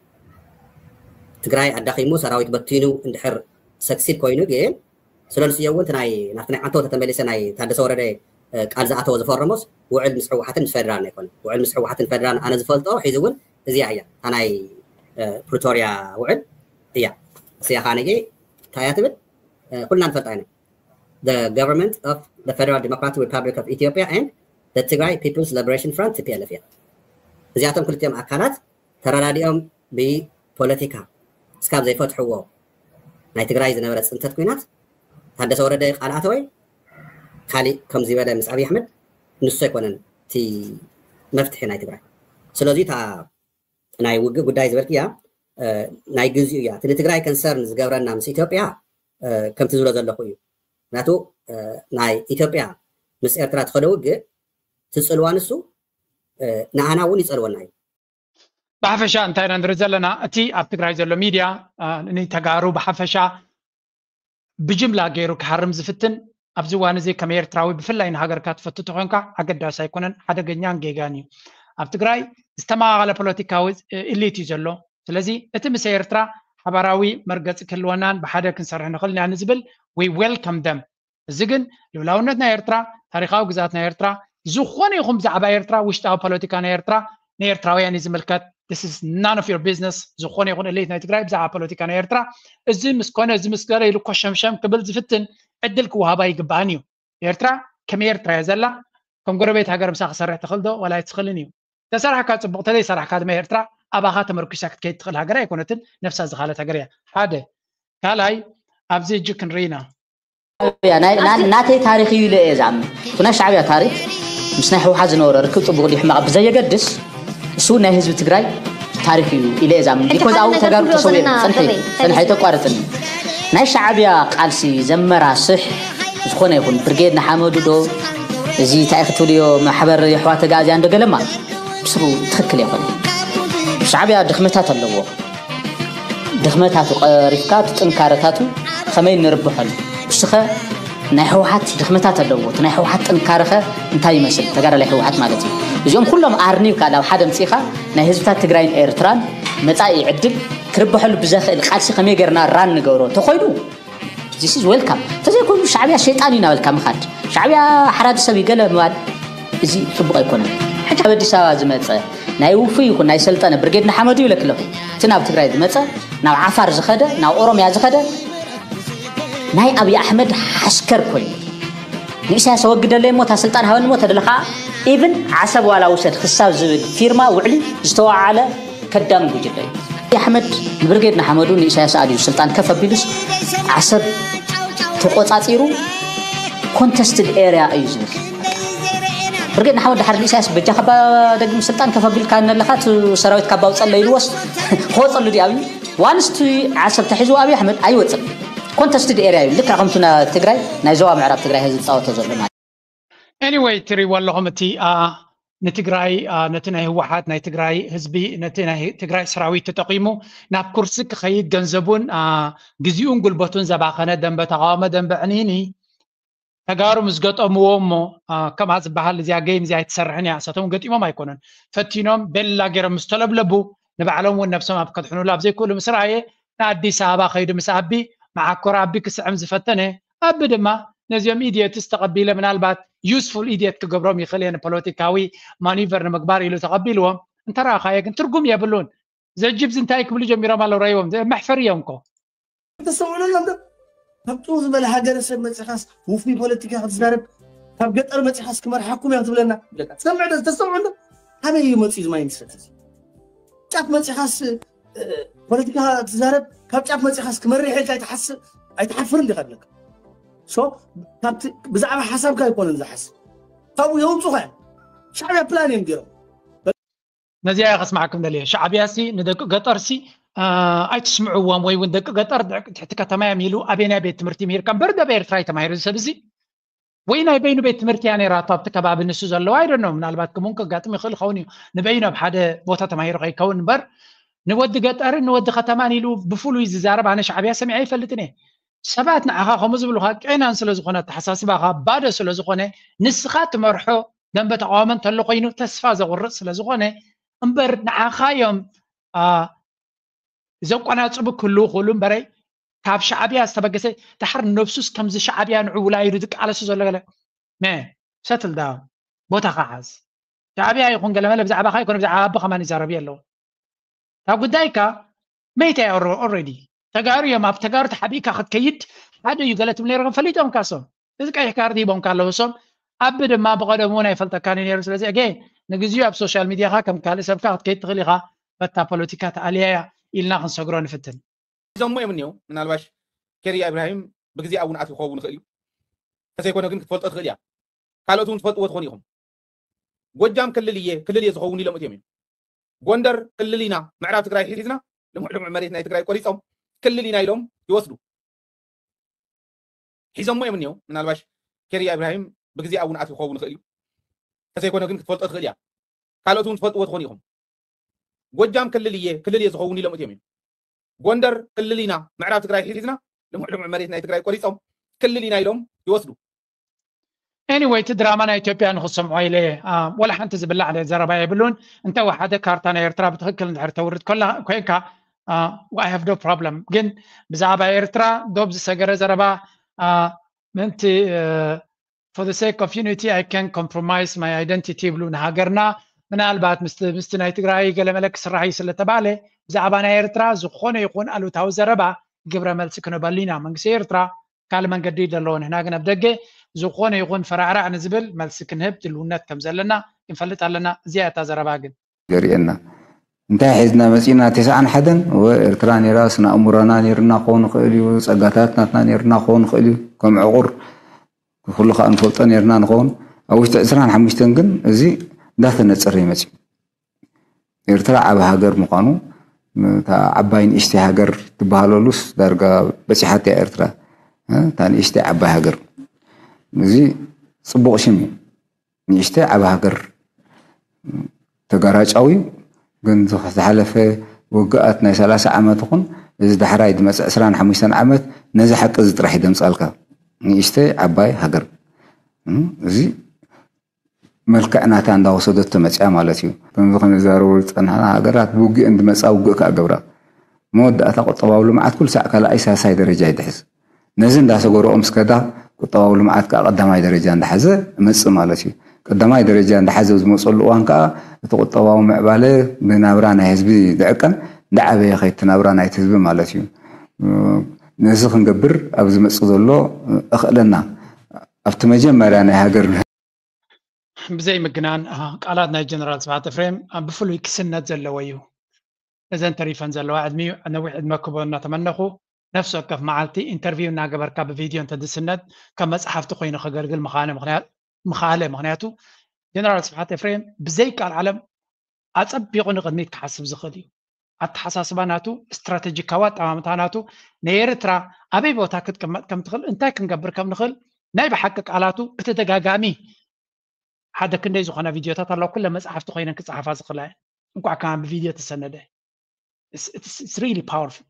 ትግራይ ኣዳኺሙ ሰራዊት በቲኑ እንድሕር ሰክሲድ ኮይኑ ግን ስለ ንስዮ እውን ናይ ናብቲ ናይ ዓንተው ተተመሊሰ ናይ ታደሰ ወረደ ቃል ዝኣተወ ዝፈረሞስ ውዕል ምስ ህወሓትን ምስ ፌደራልን ኣይኮነ። ውዕል ምስ ህወሓትን ፌደራልን ኣነ ዝፈልጦ ሒዚ እውን እዚኣ እያ እታ ናይ ፕሪቶርያ ውዕል እያ። እዚኣ ከዓ ነጌ እንታይ እያ ትብል ኩልና ንፈልጣ ኢና። The government of the Federal Democratic Republic of Ethiopia and the Tigray People's Liberation Front T P L F እያ። እዚኣቶም ክልቲኦም ኣካላት ተረዳዲኦም ብፖለቲካ እስካብ ዘይፈትሕዎ ናይ ትግራይ ዝነበረ ፅንተት ኩናት ታደሰ ወረደ ቃል ኣተወ ካሊእ ከምዚ በለ ምስ ኣብይ ኣሕመድ ንሱ ኣይኮነን እቲ መፍትሒ ናይ ትግራይ። ስለዚ እታ ናይ ውግእ ጉዳይ ዝበልክያ ናይ ግዚኡ እያ። እቲ ንትግራይ ከንሰርን ዝገብረና ምስ ኢትዮጵያ ከምቲ ዝብሎ ዘለኹ እዩ። ምክንያቱ ናይ ኢትዮጵያ ምስ ኤርትራ ትኸደ ውግእ ትፅልዋ ንሱ ንኣና እውን ይፀልወና እዩ። ብሓፈሻ እንታይ ኢና ንርኢ ዘለና? እቲ ኣብ ትግራይ ዘሎ ሚድያ ንተጋሩ ብሓፈሻ ብጅምላ ገይሩ ክሃርም ዝፍትን ኣብዚ እዋን እዚ ከም ኤርትራዊ ብፍላይ ንሃገርካ ትፈቱ ተኾንካ ኣገዳሲ ኣይኮነን፣ ሓደገኛን ጌጋን እዩ። ኣብ ትግራይ ዝተመቓቐለ ፖለቲካዊ ኢሊት እዩ ዘሎ። ስለዚ እቲ ምስ ኤርትራ ሓባራዊ መርገፂ ክህልወናን ብሓደ ክንሰርሕ ንኽእል ኢና ንዝብል we welcome them። እዚ ግን ልኡላውነት ናይ ኤርትራ፣ ታሪኻዊ ግዝኣት ናይ ኤርትራ፣ ዝኾነ ይኹን ብዛዕባ ኤርትራ ውሽጣዊ ፖለቲካ ናይ ኤርትራ ንኤርትራውያን እዩ ዝምልከት። This is none of your business። ዝኾነ ይኹን እሌት ናይ ትግራይ ብዛዕባ ፖለቲካ ናይ ኤርትራ እዚ ምስ ኮነ እዚ ምስ ገለ ኢሉ ኮሸምሸም ክብል ዝፍትን ዕድል ክወሃባ ይግባኣን እዩ። ኤርትራ ከም ኤርትራ እያ ዘላ። ከም ጎረቤት ሃገር ምሳ ክሰርሕ ትኽእል ዶ ዋላ ኣይትኽእልን እዩ። ተሰራሕካ ፅቡቕ፣ ተዘይሰራሕካ ድማ ኤርትራ ኣባኻ ተመርኩሳ ክትከይድ ትኽእል ሃገር ኣይኮነትን። ነፍሳ ዝኻለት ሃገር እያ። ሓደ ካልኣይ ኣብዚ እጅ ክንርኢ ኢና። ናተይ ታሪክ እዩ ኢለ እየ ዝኣምን። ናይ ሻዕብያ ታሪክ ምስ ናይ ህወሓት ዝነበረ ርክብ ፅቡቅ ድዩ ሕማቅ ብዘየገድስ እሱ ናይ ህዝቢ ትግራይ ታሪክ እዩ ኢለ እየ ዝኣምን። ቢኮዝ ኣብኡ ተጋሩ ተሰዊኦም። ፅንሒ ፅንሒ ኣይተቋርፅኒ። ናይ ሻዕብያ ቃልሲ ዘመራስሕ ዝኾነ ይኹን ብርጌድ ንሓመዱ ዶ እዚ እንታይ ክትብልዮ ማሕበር የሕዋት ተጋዝያን ዶ ገለማ ብስሩ ትኽክል የኾነ። ሻዕብያ ድኽመታት ኣለዎ። ድኽመታቱ ቀሪፍካ እቲ ጥንካረታቱ ከመይ ንርብሐሉ። እሱኸ ናይ ህወሓት ድኽመታት ኣለዎ። እቲ ናይ ህወሓት ጥንካረኸ እንታይ ይመስል? ተጋዳላይ ህወሓት ማለት እዩ። እዚኦም ኩሎም ኣርኒብካ ናብ ሓደ ምፅኢኻ ናይ ህዝብታት ትግራይን ኤርትራን መፃኢ ዕድል ክርብሐሉ ብዘኽእል ቃልሲ ከመይ ጌርና ራን ንገብሮ ተኾይኑ this is welcome። እንተዘይኮይኑ ሻዕብያ ሸይጣን እዩ ናበልካ ምኻድ፣ ሻዕብያ ሓራዲ ሰብ እዩ ገለ ምባል እዚ ፅቡቕ ኣይኮነን። ሕጂ ኣብ ኣዲስ ኣበባ ዝመፀ ናይ ውፉይ ይኹን ናይ ሰልጠነ ብርጌድ ንሓመዱ ይብለኪ ኣለኹ። እቲ ናብ ትግራይ ዝመፀ፣ ናብ ዓፋር ዝኸደ፣ ናብ ኦሮምያ ዝኸደ ናይ ኣብይ ኣሕመድ ሓሽከር ኮይኑ ንኢሳያስ ኣወግደለይ እሞ እታ ስልጣን ሃበኒ እሞ ተደለኻ ኢቭን ዓሰብ ዋላ ውሰድ ክሳብ ዝብል ፊርማ ውዕሊ ዝተዋዓለ ከዳሚ ጉጅለ እዩ። ኣብይ ኣሕመድ ንብርጌድ ንሓመዱ ንኢሳያስ ኣልዩ ስልጣን ከፍ ኣቢሉስ ዓሰብ ተቆፃፂሩ ኮንተስትድ ኤርያ እዩ ዝብል። ብርጌድ ንሓመዱ ድሓር ንኢሳያስ በጃ ካባ ደግም ስልጣን ከፍ ኣቢልካ ነለኻ እቲ ሰራዊት ካባ ኣውፀለይ ኢልዎስ ክወፀሉ ድዩ ኣብዩ? ዋንስ እቲ ዓሰብ ተሒዝዎ ኣብይ ኣሕመድ ኣይወፅን። ኮንተስትድ ኤርያ እዩ። ልክዕ ከምቱ ትግራይ ናይ ዞባ ምዕራብ ትግራይ ዝፃወቶ ዘሎ ማለት። Anyway ትሪእዎ ኣለኹም እቲ ንትግራይ ነቲ ናይ ህወሓት ናይ ትግራይ ህዝቢ ነቲ ናይ ትግራይ ሰራዊት ተጠቒሙ ናብ ኩርሲ ክኸይድ ገንዘቡን ግዜኡን ጉልበቱን ዘባኸነ ደንበ ተቃውሞ ደንበ ዕንይኒ ተጋሩ ምስ ገጠምዎ እሞ ከምኣ ዝበሃል እዚኣ ገይም እዚኣ ኣይትሰርሕን እያ እሳቶም ገጢሞም ኣይኮኑን ፈቲኖም ቤላ ገይሮም ምስ ተለብለቡ ንባዕሎም እውን ነብሶም ኣብ ከድሕኑሉ ኣብ ዘይክእሉ ምስ ረኣየ ንኣዲስ ኣበባ ከይዱ ምስ ኣቢ መዓኮር ኣቢ ክስዕም ዝፈተነ ኣቢ ድማ ነዚኦም ኢድየትስ ተቐቢለ ምናልባት useful idiot ክገብሮም ይኽእል እየ ንፖለቲካዊ ማኒቨር ንምግባር ኢሉ ተቐቢልዎም። እንተረኣኻዮ ግን ትርጉም የብሉን። ዘጅብዚ እንታይ ክብሉ ጀሚሮም ኣለዉ? ረይዎም መሕፈሪ እዮም እኮ። ተስተውዕሉ ኣሎ ዶ? ካብ ጥው ዝበለ ሃገረሰብ መፂኻስ ውፉይ ፖለቲካ ክትዛረብ፣ ካብ ገጠር መፂኻስ ክመርሓኩም እዮም ትብለና። ሰምዕ ዶ? ተስተውዕሉ ዶ? ኣበይ እዩ መፂኡ እዚ ማይንድሰት እዚ? ጫፍ መፂኻስ ፖለቲካ ትዛረብ፣ ካብ ጫፍ መፂኻስ ክመርሕ ኢልካ ኣይትሓስብ? ኣይትሓፍርን ዲኻ ኣለካ? ብዛዕባ ሓሳብካ ኣይኮነን ዝሓስብ፣ ካብኡ የውፁኻ እዮም። ሻዕብያ ፕላን እዮም ገይሮም። ነዚኣ እየ ከስማዕኩም ደልየ። ሻዕብያ ሲ ንደቂ ገጠር ሲ ኣይትስምዕዎም፣ ወይ እውን ደቂ ገጠር ትሕቲ ከተማ እዮም ኢሉ ኣበየናይ ቤት ትምህርቲ ምሂርካ? እምበር ደብ ኤርትራ እዩ ተማሂሩ እዚ ሰብ እዚ? ወይ ናይ በይኑ ቤት ትምህርቲ እያ ነይራቶ ኣብቲ ከባቢ ንሱ ዘለዎ? ኣይደኖ፣ ምናልባት ከምኡን ከጋጥም ይኽእል ይኸውን እዩ። ንበይኑ ኣብ ሓደ ቦታ ተማሂሩ ከይከውን እምበር ንወዲ ገጠርን ንወዲ ከተማን ኢሉ ብፍሉይ ዝዛረብ ኣነ ሻዕብያ ሰሚዐ ኣይፈልጥን እየ። ሰባት ንዓኻ ከምኡ ዝብሉኻ ቄናን ስለ ዝኾነ፣ ኣተሓሳስባኻ ባዶ ስለ ዝኾነ፣ ንስኻ ትመርሖ ደንበ ተቃውሞ እንተሎ ኮይኑ ተስፋ ዘቑርፅ ስለ ዝኾነ እምበር ንዓኻ እዮም ዘቆናፅቡ ክህልዉ ክእሉ እምበረይ ካብ ሻዕብያ ዝተበገሰ ድሓር ነብሱስ ከምዚ ሻዕብያ ንዑ ውላይዱ ዝቃለሱ ዘሎ ገለ ሰትል ዳውን ቦታኻ ሓዝ። ሻዕብያ ይኹን ገለመለ ብዛዕባኻ ይኮነ ብዛዕባ ኣቦ ከማን ይዛረብ ኣለዎ። እታ ጉዳይካ መይታ ኦረዲ ተጋሩ እዮም። ኣብ ተጋሩ ተሓቢእካ ክትከይድ ሓደ እዩ ገለ ትብል ነይሮም ፈሊጦም ካሶም እዚ ቀይሕ ካርድ ሂቦም ካለዉ ሶም ኣቢ ድማ ብቐደሙ እውን ኣይፈልጠካን ነይሩ። ስለዚ ኣገ ንግዚኡ ኣብ ሶሻል ሚዲያኻ ከም ካልእ ሰብካ ክትከይድ ትኽእል ኢኻ። በታ ፖለቲካ ተኣልያያ ኢልና ክንሰግሮ ንፍትን። ሒዞሞ እዮም እኒው ምናልባሽ ኬርያ ኢብራሂም ብግዜ እውን ኣትዩ ክኸውን ይኽእል እዩ። ተዘይኮነ ግን ክትፈልጦ ትኽእል እያ። ካልኦት እውን ትፈልጥዎ ትኾኑ ኢኹም። ጎጃም ክልል እየ ክልል እየ ዝኸውን ኢሎም እትዮም እዮም። ጎንደር ክልል ኢና፣ ምዕራብ ትግራይ ሒዝና ልሙዕ ልሙዕ መሬት ናይ ትግራይ ቆሪፆም ክልል ኢና ኢሎም ይወስዱ። ሒዞሞ እዮም እኒው ምናልባሽ ኬርያ ኢብራሂም ብግዜ እውን ኣትዩ ክኸውን ይኽእል እዩ። ተዘይኮነ ግን ክትፈልጦ ትኽእል እያ። ካልኦት እውን ትፈልጥዎ ትኾኑ ኢኹም። ጎጃም ክልል እየ ክልል እየ ዝኸውን ኢሎም እትዮም እዮም። ጎንደር ክልል ኢና፣ ምዕራብ ትግራይ ሒዝና ልሙዕ ልሙዕ መሬት ናይ ትግራይ ቆሪፆም ክልል ኢና ኢሎም ይወስዱ። ኤኒወይ እቲ ድራማ ናይ ኢትዮጵያ ንክሰምዖ ኢለ ወላ ሓንቲ ዝብላዕ ዘረባ የብሉን። እንተ ሓደ ካርታ ናይ ኤርትራ ብትክክል እንድሕር ተውርድ ኮላ ኮይንካ I have no problem። ግን ብዛዕባ ኤርትራ ዶብ ዝሰገረ ዘረባ ምእንቲ for the sake of unity I can compromise my identity ይብሉ ንሃገርና ምናልባት ምስቲ ናይ ትግራይ ገለመለ ክስራሕ እዩ ስለተባለ ብዛዕባ ናይ ኤርትራ ዝኾነ ይኹን ኣሉታዊ ዘረባ ግብረ መልሲ ክንበሉ ኢና። መንግስቲ ኤርትራ ካልእ መንገዲ እዩ ዘለዎ። ንሕና ግን ኣብ ደገ ዝኾነ ይኹን ፈራዕራዕ ንዝብል መልሲ ክንህብ ድልውነት ከም ዘለና ክንፈልጥ ኣለና። እዚኣ እታ ዘረባ ግን ዘርእየና እንታይ ሒዝና መፂና ተስዓን ሓደን ወ ኤርትራ ነይራ ስነ ኣእምሮና ነይርና ክኸውን ይኽእል እዩ፣ ፀጋታት ናትና ነይርና ክኸውን ይኽእል እዩ፣ ከም ዕቑር ኩሉ ከዓ ንፈልጦ ነይርና ንኸውን። ኣብ ውሽጢ ዕስራን ሓሙሽተን ግን እዚ እንዳተነፀረ ይመፅእ። ኤርትራ ዓቢ ሃገር ምዃኑ እታ ዓባይ ንእሽተይ ሃገር ትበሃለሉስ ዳርጋ በፂሓት እያ ኤርትራ። እታ ንእሽተይ ዓባይ ሃገር እዚ ፅቡቕ ሽም እዩ። ንእሽተይ ዓቢ ሃገር ተጋራጫዊ ግን ዝሓለፈ ውግኣት ናይ ሰላሳ ዓመት ይኹን እዚ ዳሕራይ ዝመፅእ ዕስራን ሓሙሽተን ዓመት ነዚ ሓቂ እዚ ጥራሕ ይደምፃልካ። ንእሽተይ ዓባይ ሃገር እዚ መልክዕ ናታ እንዳወሰደቶ መፅያ ማለት እዩ። ከምዚ ክንዛረቡ ዝፀናሕና ሃገራት ብውግእን ዝመፃ ውግእ ከዓ ገብራ መወዳእታ ቁጠባዊ ልምዓት ኩሉ ሳዕ ካልኣይ ሳሳይ ደረጃ ይድሕዝ። ነዚ እንዳሰገረኦም እስከዳ ቁጠባዊ ልምዓት ከዓ ቀዳማይ ደረጃ እንዳሓዘ እመፅእ ማለት እዩ። ቀዳማይ ደረጃ እንዳሓዘ ዝመፀሉ እዋን ከዓ እቲ ቁጠባዊ ምዕባለ ብናብራ ናይ ህዝቢ ዝዕቀን እንዳዓበየ ከይድ ናብራ ናይቲ ህዝቢ ማለት እዩ። ነዚ ክንገብር ኣብ ዝመፅእ ዘሎ እኽእለና ኣብቲ መጀመርያ ናይ ሃገር ብዘይ ምግናን ቃላት ናይ ጀነራል ስብሓት ኤፍሬም ብፍሉይ ክስነት ዘለዎ እዩ። እዘን ተሪፈን ዘለዋ ዕድሚኡ ነዊሕ ዕድመ ክቦ እናተመነኹ ነፍሲ ወከፍ መዓልቲ ኢንተርቪው እናገበርካ ብቪድዮ እንተዝስነድ ከም መፅሓፍቲ ኮይኑ ከገልግል ምኻነ ምኽንያት ምኻለ ምኽንያቱ ጀነራል ስብሓት ኤፍሬም ብዘይ ቃል ዓለም ኣፀቢቑ ንቕድሚት ክሓስብ ዝኽእል እዩ። ኣተሓሳስባ ናቱ፣ ስትራተጂካዊ ኣጠማምታ ናቱ፣ ንኤርትራ ኣበይ ቦታ ክትቅመጥ ከም ትኽእል፣ እንታይ ክንገብር ከም ንኽእል ናይ ብሓቂ ቃላቱ ብተደጋጋሚ ሓደ ክንደይ ዝኾና ቪድዮታት ኣለዋ ኩለ መፅሓፍቲ ኮይነን ክፀሓፋ ዝኽእላ እየን። እንኳዕ ከማን ብቪድዮ ተሰነደ። It's really powerful.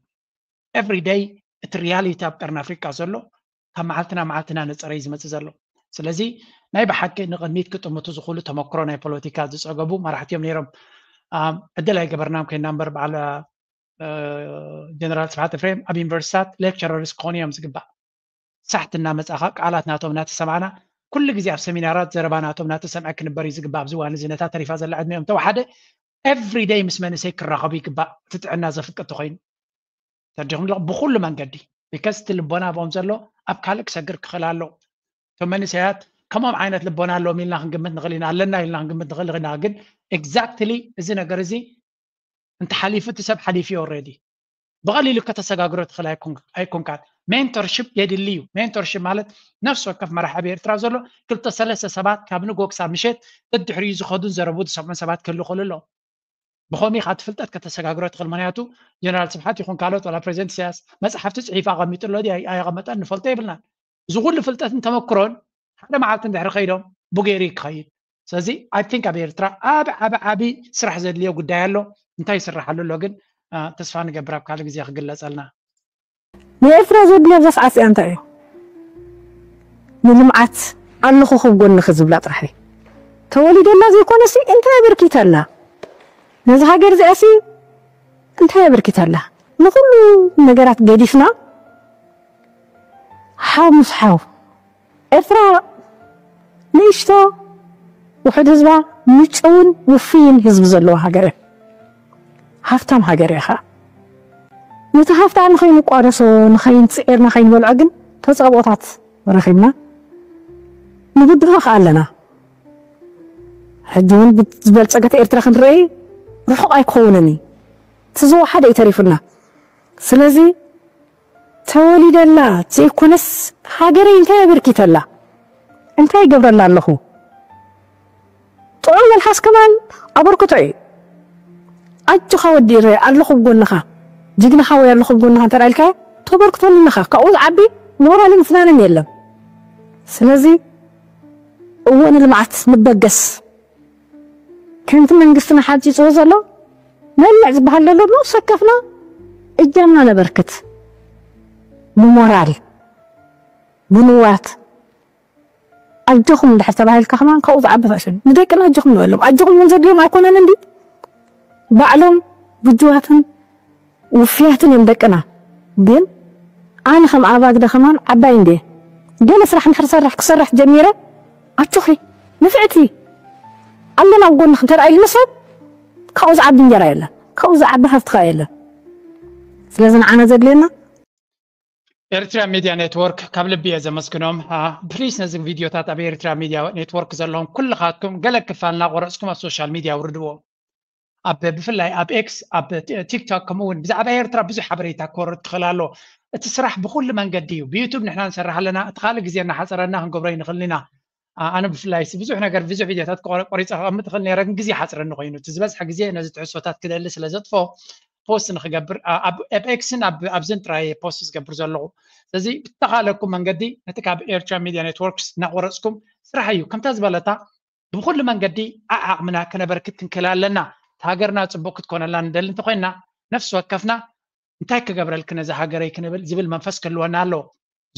Every day እቲ ሪያሊቲ ኣብ ቀርኒ ኣፍሪቃ ዘሎ ካብ መዓልትና መዓልትና ነፀረ እዩ ዝመፅእ ዘሎ። ስለዚ ናይ ብሓቂ ንቕድሚት ክጥምቱ ዝኽእሉ ተመክሮ ናይ ፖለቲካ ዝፀገቡ መራሕቲ እዮም ነይሮም። ዕድል ኣይገበርናም ኮይና እምበር በዓል ጀነራል ስብሓት ኤፍሬም ኣብ ዩኒቨርሲታት ሌክቸረርስ ክኾኑ እዮም ዝግባእ። ሳሕቲ እናመፃኻ ቃላት ናቶም እናተሰማዕና ኩሉ ግዜ ኣብ ሰሚናራት ዘረባ ናቶም እናተሰምዐ ክንበር እዩ ዝግባእ። ኣብዚ እዋን እዚ ነታ ተሪፋ ዘላ ዕድሚኦም ተወሓደ every day ምስ መንእሰይ ክራኸቡ ይግባእ፣ እቲ ጥዕና ዘፍቅድ ተኾይኑ። ተረዲኹም ዶ? ብኹሉ መንገዲ። ቢካዝ እቲ ልቦና ኣብኦም ዘሎ ኣብ ካልእ ክሰግር ክኽእል ኣለዎ። እቶም መንእሰያት ከምኦም ዓይነት ልቦና ኣለዎም ኢልና ክንግምት ንኽእል ኢና፣ ኣለና ኢልና ክንግምት ንኽእል ኢና። ግን exactly እዚ ነገር እዚ እንተሓሊፉ እቲ ሰብ ሓሊፉ እዩ already። ብቐሊሉ ከተሰጋግሮ ትኽእል ኣይኮንካን። ሜንቶርሽፕ የድሊ እዩ። ሜንቶርሽፕ ማለት ነፍሲ ወከፍ መራሒ ኣብ ኤርትራ ዘሎ ክልተ ሰለስተ ሰባት ካብ ንጎ ክሳብ ምሸት ደድሕሪኡ ዝኸዱን ዘረቡ ዝሰምዑን ሰባት ክህሉ ይኽእሉ ኣለዉ። ብኸምኡ ኢኻ እቲ ፍልጠት ከተሰጋግሮ ትኽእል። ምኽንያቱ ጀነራል ስብሓት ይኹን ካልኦት ዋላ ፕሬዚደንት ኢሳያስ መፅሓፍቲ ፅሒፉ ኣቐሚጡ ኣሎ ድዩ ኣየቐመጠን ንፈልጦ የብልናን። እዚ ኩሉ ፍልጠትን ተመክሮን ሓደ መዓልቲ እንድሕሪ ከይዶም ብገይሩ እዩ ክኸይድ። ስለዚ I think ኣብ ኤርትራ ዓቢ ዓቢ ዓቢ ስራሕ ዘድልዮ ጉዳይ ኣሎ። እንታይ ይስራሓሉ ኣሎ ግን ተስፋ ንገብር ኣብ ካልእ ግዜ ክግለጸልና። ንኤርትራ ዘድልያ ኣብዛ ሰዓት እዚኣ እንታይ እዩ? ንልምዓት ኣለኹ ክብ ጎንኺ ዝብላ ጥራሕ እዩ። ተወሊደላ ዘይኮነሲ እንታይ ኣበርኪታላ? ነዚ ሃገር እዚኣሲ እንታይ ኣበርኪታላ? ንኹሉ ነገራት ገዲፍና ሓው ምስ ሓው ኤርትራ ንእሽቶ ውሑድ ህዝባ ምጭውን ውፍይን ህዝቢ ዘለዋ ሃገር እያ። ሃፍታም ሃገር እያ ኸዓ። ነቲ ሃፍታ ንኸይንቋደሶ ንኸይንፅዒር ንኸይንበልዖ ግን ተፃብኦታት ረኺብና ንብድሆ ኸዓ ኣለና። ሕጂ እውን ዝበልፀገት ኤርትራ ክንርኢ ርሑቕ ኣይክኸውንን እዩ። እቲ ዝወሓደ እዩ ተሪፉና። ስለዚ ተወሊደላ ዘይኮነስ ሃገረይ እንታይ ኣበርኪተላ እንታይ ይገብረላ ኣለኹ ጥዑም መልሓስ ከማን ኣበርክቶ እዩ ኣጆኻ ወዲ ኤረይ ኣለኹ ጎንኻ ጅግና ሓወይ ኣለኹ ጎንኻ እንተ ኢልካ ተበርክተሉ ኣለኻ ካብኡ ዝዓቢ ሞራልን ፍናንን የለን ስለዚ እወ ንልምዓት ንበገስ ከምቲ መንግስትና ሓንፂፅዎ ዘሎ መልምዕ ዝበሃል ዘሎ ብነብሲ ወከፍና እጃምና ነበርክት ብሞራል ብንዋት ኣጆኹም እንድሕር ተባሂልካ ከማን ካብኡ ዝዓቢ ፋሽን ንደቅና ኣጆኹም ንበሎም ኣጆኹም እውን ዘድልዮም ኣይኮነን እንዲ ባዕሎም ብጅዋትን ውፍያትን እዮም ደቅና ግን ኣነ ከም ኣባግደ ከማን ዓባይ እንድየ ገለ ስራሕ እንድሕር ሰርሕ ክሰርሕ ጀሚረ ኣጆኺ ንፍዕቲ ኣለና ኣብ ጎንኺ እንተ ኢሉኒ ሰብ ካብኡ ዝዓቢ እንጀራ የለን ካብኡ ዝዓቢ ሃፍቲ ከዓ የለን ስለዚ ንዓና ዘድልየና ኤርትራ ሚድያ ኔትወርክ ካብ ልቢ እየ ዘመስግኖም። ፕሊስ ነዚ ቪድዮታት ኣብ ኤርትራ ሚድያ ኔትወርክ ዘለኹም ኩልኻትኩም ገለ ክፋል እናቆረፅኩም ኣብ ሶሻል ሚድያ ውርድዎ። ኣብ ብፍላይ ኣብ ኤክስ ኣብ ቲክቶክ ከምኡ እውን ብዛዕባ ኤርትራ ብዙሕ ሓበሬታ ክወርድ ትኽእል ኣሎ። እቲ ስራሕ ብኩሉ መንገዲ እዩ። ብዩቱብ ንሕና ንሰርሕ ኣለና። እቲ ካልእ ግዜ እናሓፀረና ክንገብሮ ይንኽእል ኢና። ኣነ ብፍላይ ብዙሕ ነገር ብዙሕ ቪድዮታት ቆሪፀ ከቐምጥ እኽእል ነይረ ግን ግዜ ሓፅረኒ ኮይኑ እቲ ዝበዝሐ ግዜ ነዚ ትሕዝቶታት ክደሊ ስለ ዘጥፎ ፖስት ንክገብር ኣብ ኤክስን ኣብዝን ጥራይ ፖስት ዝገብር ዘለኹ ስለዚ ብተኻለኩም መንገዲ ነቲ ካብ ኤርትራ ሚድያ ኔትወርክስ እናቆረፅኩም ስራሕ እዩ ከምታ ዝበለታ ብኩሉ መንገዲ ዓዓቕምና ክነበርክት ክንክእል ኣለና ሃገርና ፅቡቅ ክትኮነላ ንደሊ እንተኮይንና ነፍሲ ወከፍና እንታይ ክገብረልኪ ነዛ ሃገረይ ክንብል ዝብል መንፈስ ክህልወና ኣለዎ።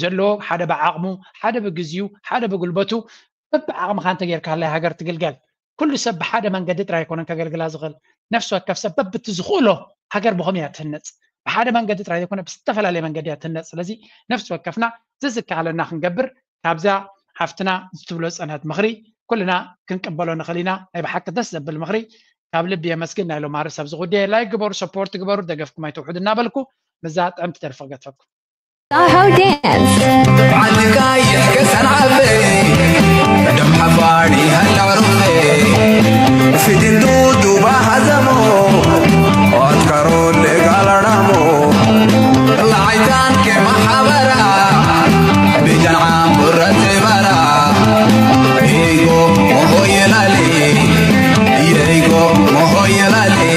ዘለዎ ሓደ ብዓቕሙ፣ ሓደ ብግዚኡ፣ ሓደ ብጉልበቱ በብዓቕምኻ እንተጌርካለይ ሃገር ትግልገል። ኩሉ ሰብ ብሓደ መንገዲ ጥራይ ኣይኮነን ከገልግላ ዝኽእል። ነፍሲ ወከፍ ሰብ በብቲ ዝኽእሎ ሃገር ብኸመይ እያ ትህነፅ? ብሓደ መንገዲ ጥራይ ዘይኮነ ብዝተፈላለየ መንገዲ እያ ትህነፅ። ስለዚ ነፍሲ ወከፍና ዝዝከኣለና ክንገብር ካብዛ ሓፍትና ዝትብሎ ዝፀንሐት ምኽሪ ኩልና ክንቅበሎ ንኽእል ኢና። ናይ ብሓቂ ደስ ዘብል ምኽሪ ካብ ልቢ የመስግን ናይ ሎማሪ ሰብ ዝጉዳየ ላይክ ግበሩ ሰፖርት ግበሩ ደገፍኩም ኣይተውሕዱ እናበልኩ ምስዛ ጥዕምቲ ደርፊ ክገድፈኩም። Soho Dance. بعدك يحكي سنعبي دم حفاري هالعرفي في دندو دوبا هزمو واتكرو اللي قال رامو الله عيدان كما حبرا بجنعان برة برا إيقو وهو يلالي إيقو وهو يلالي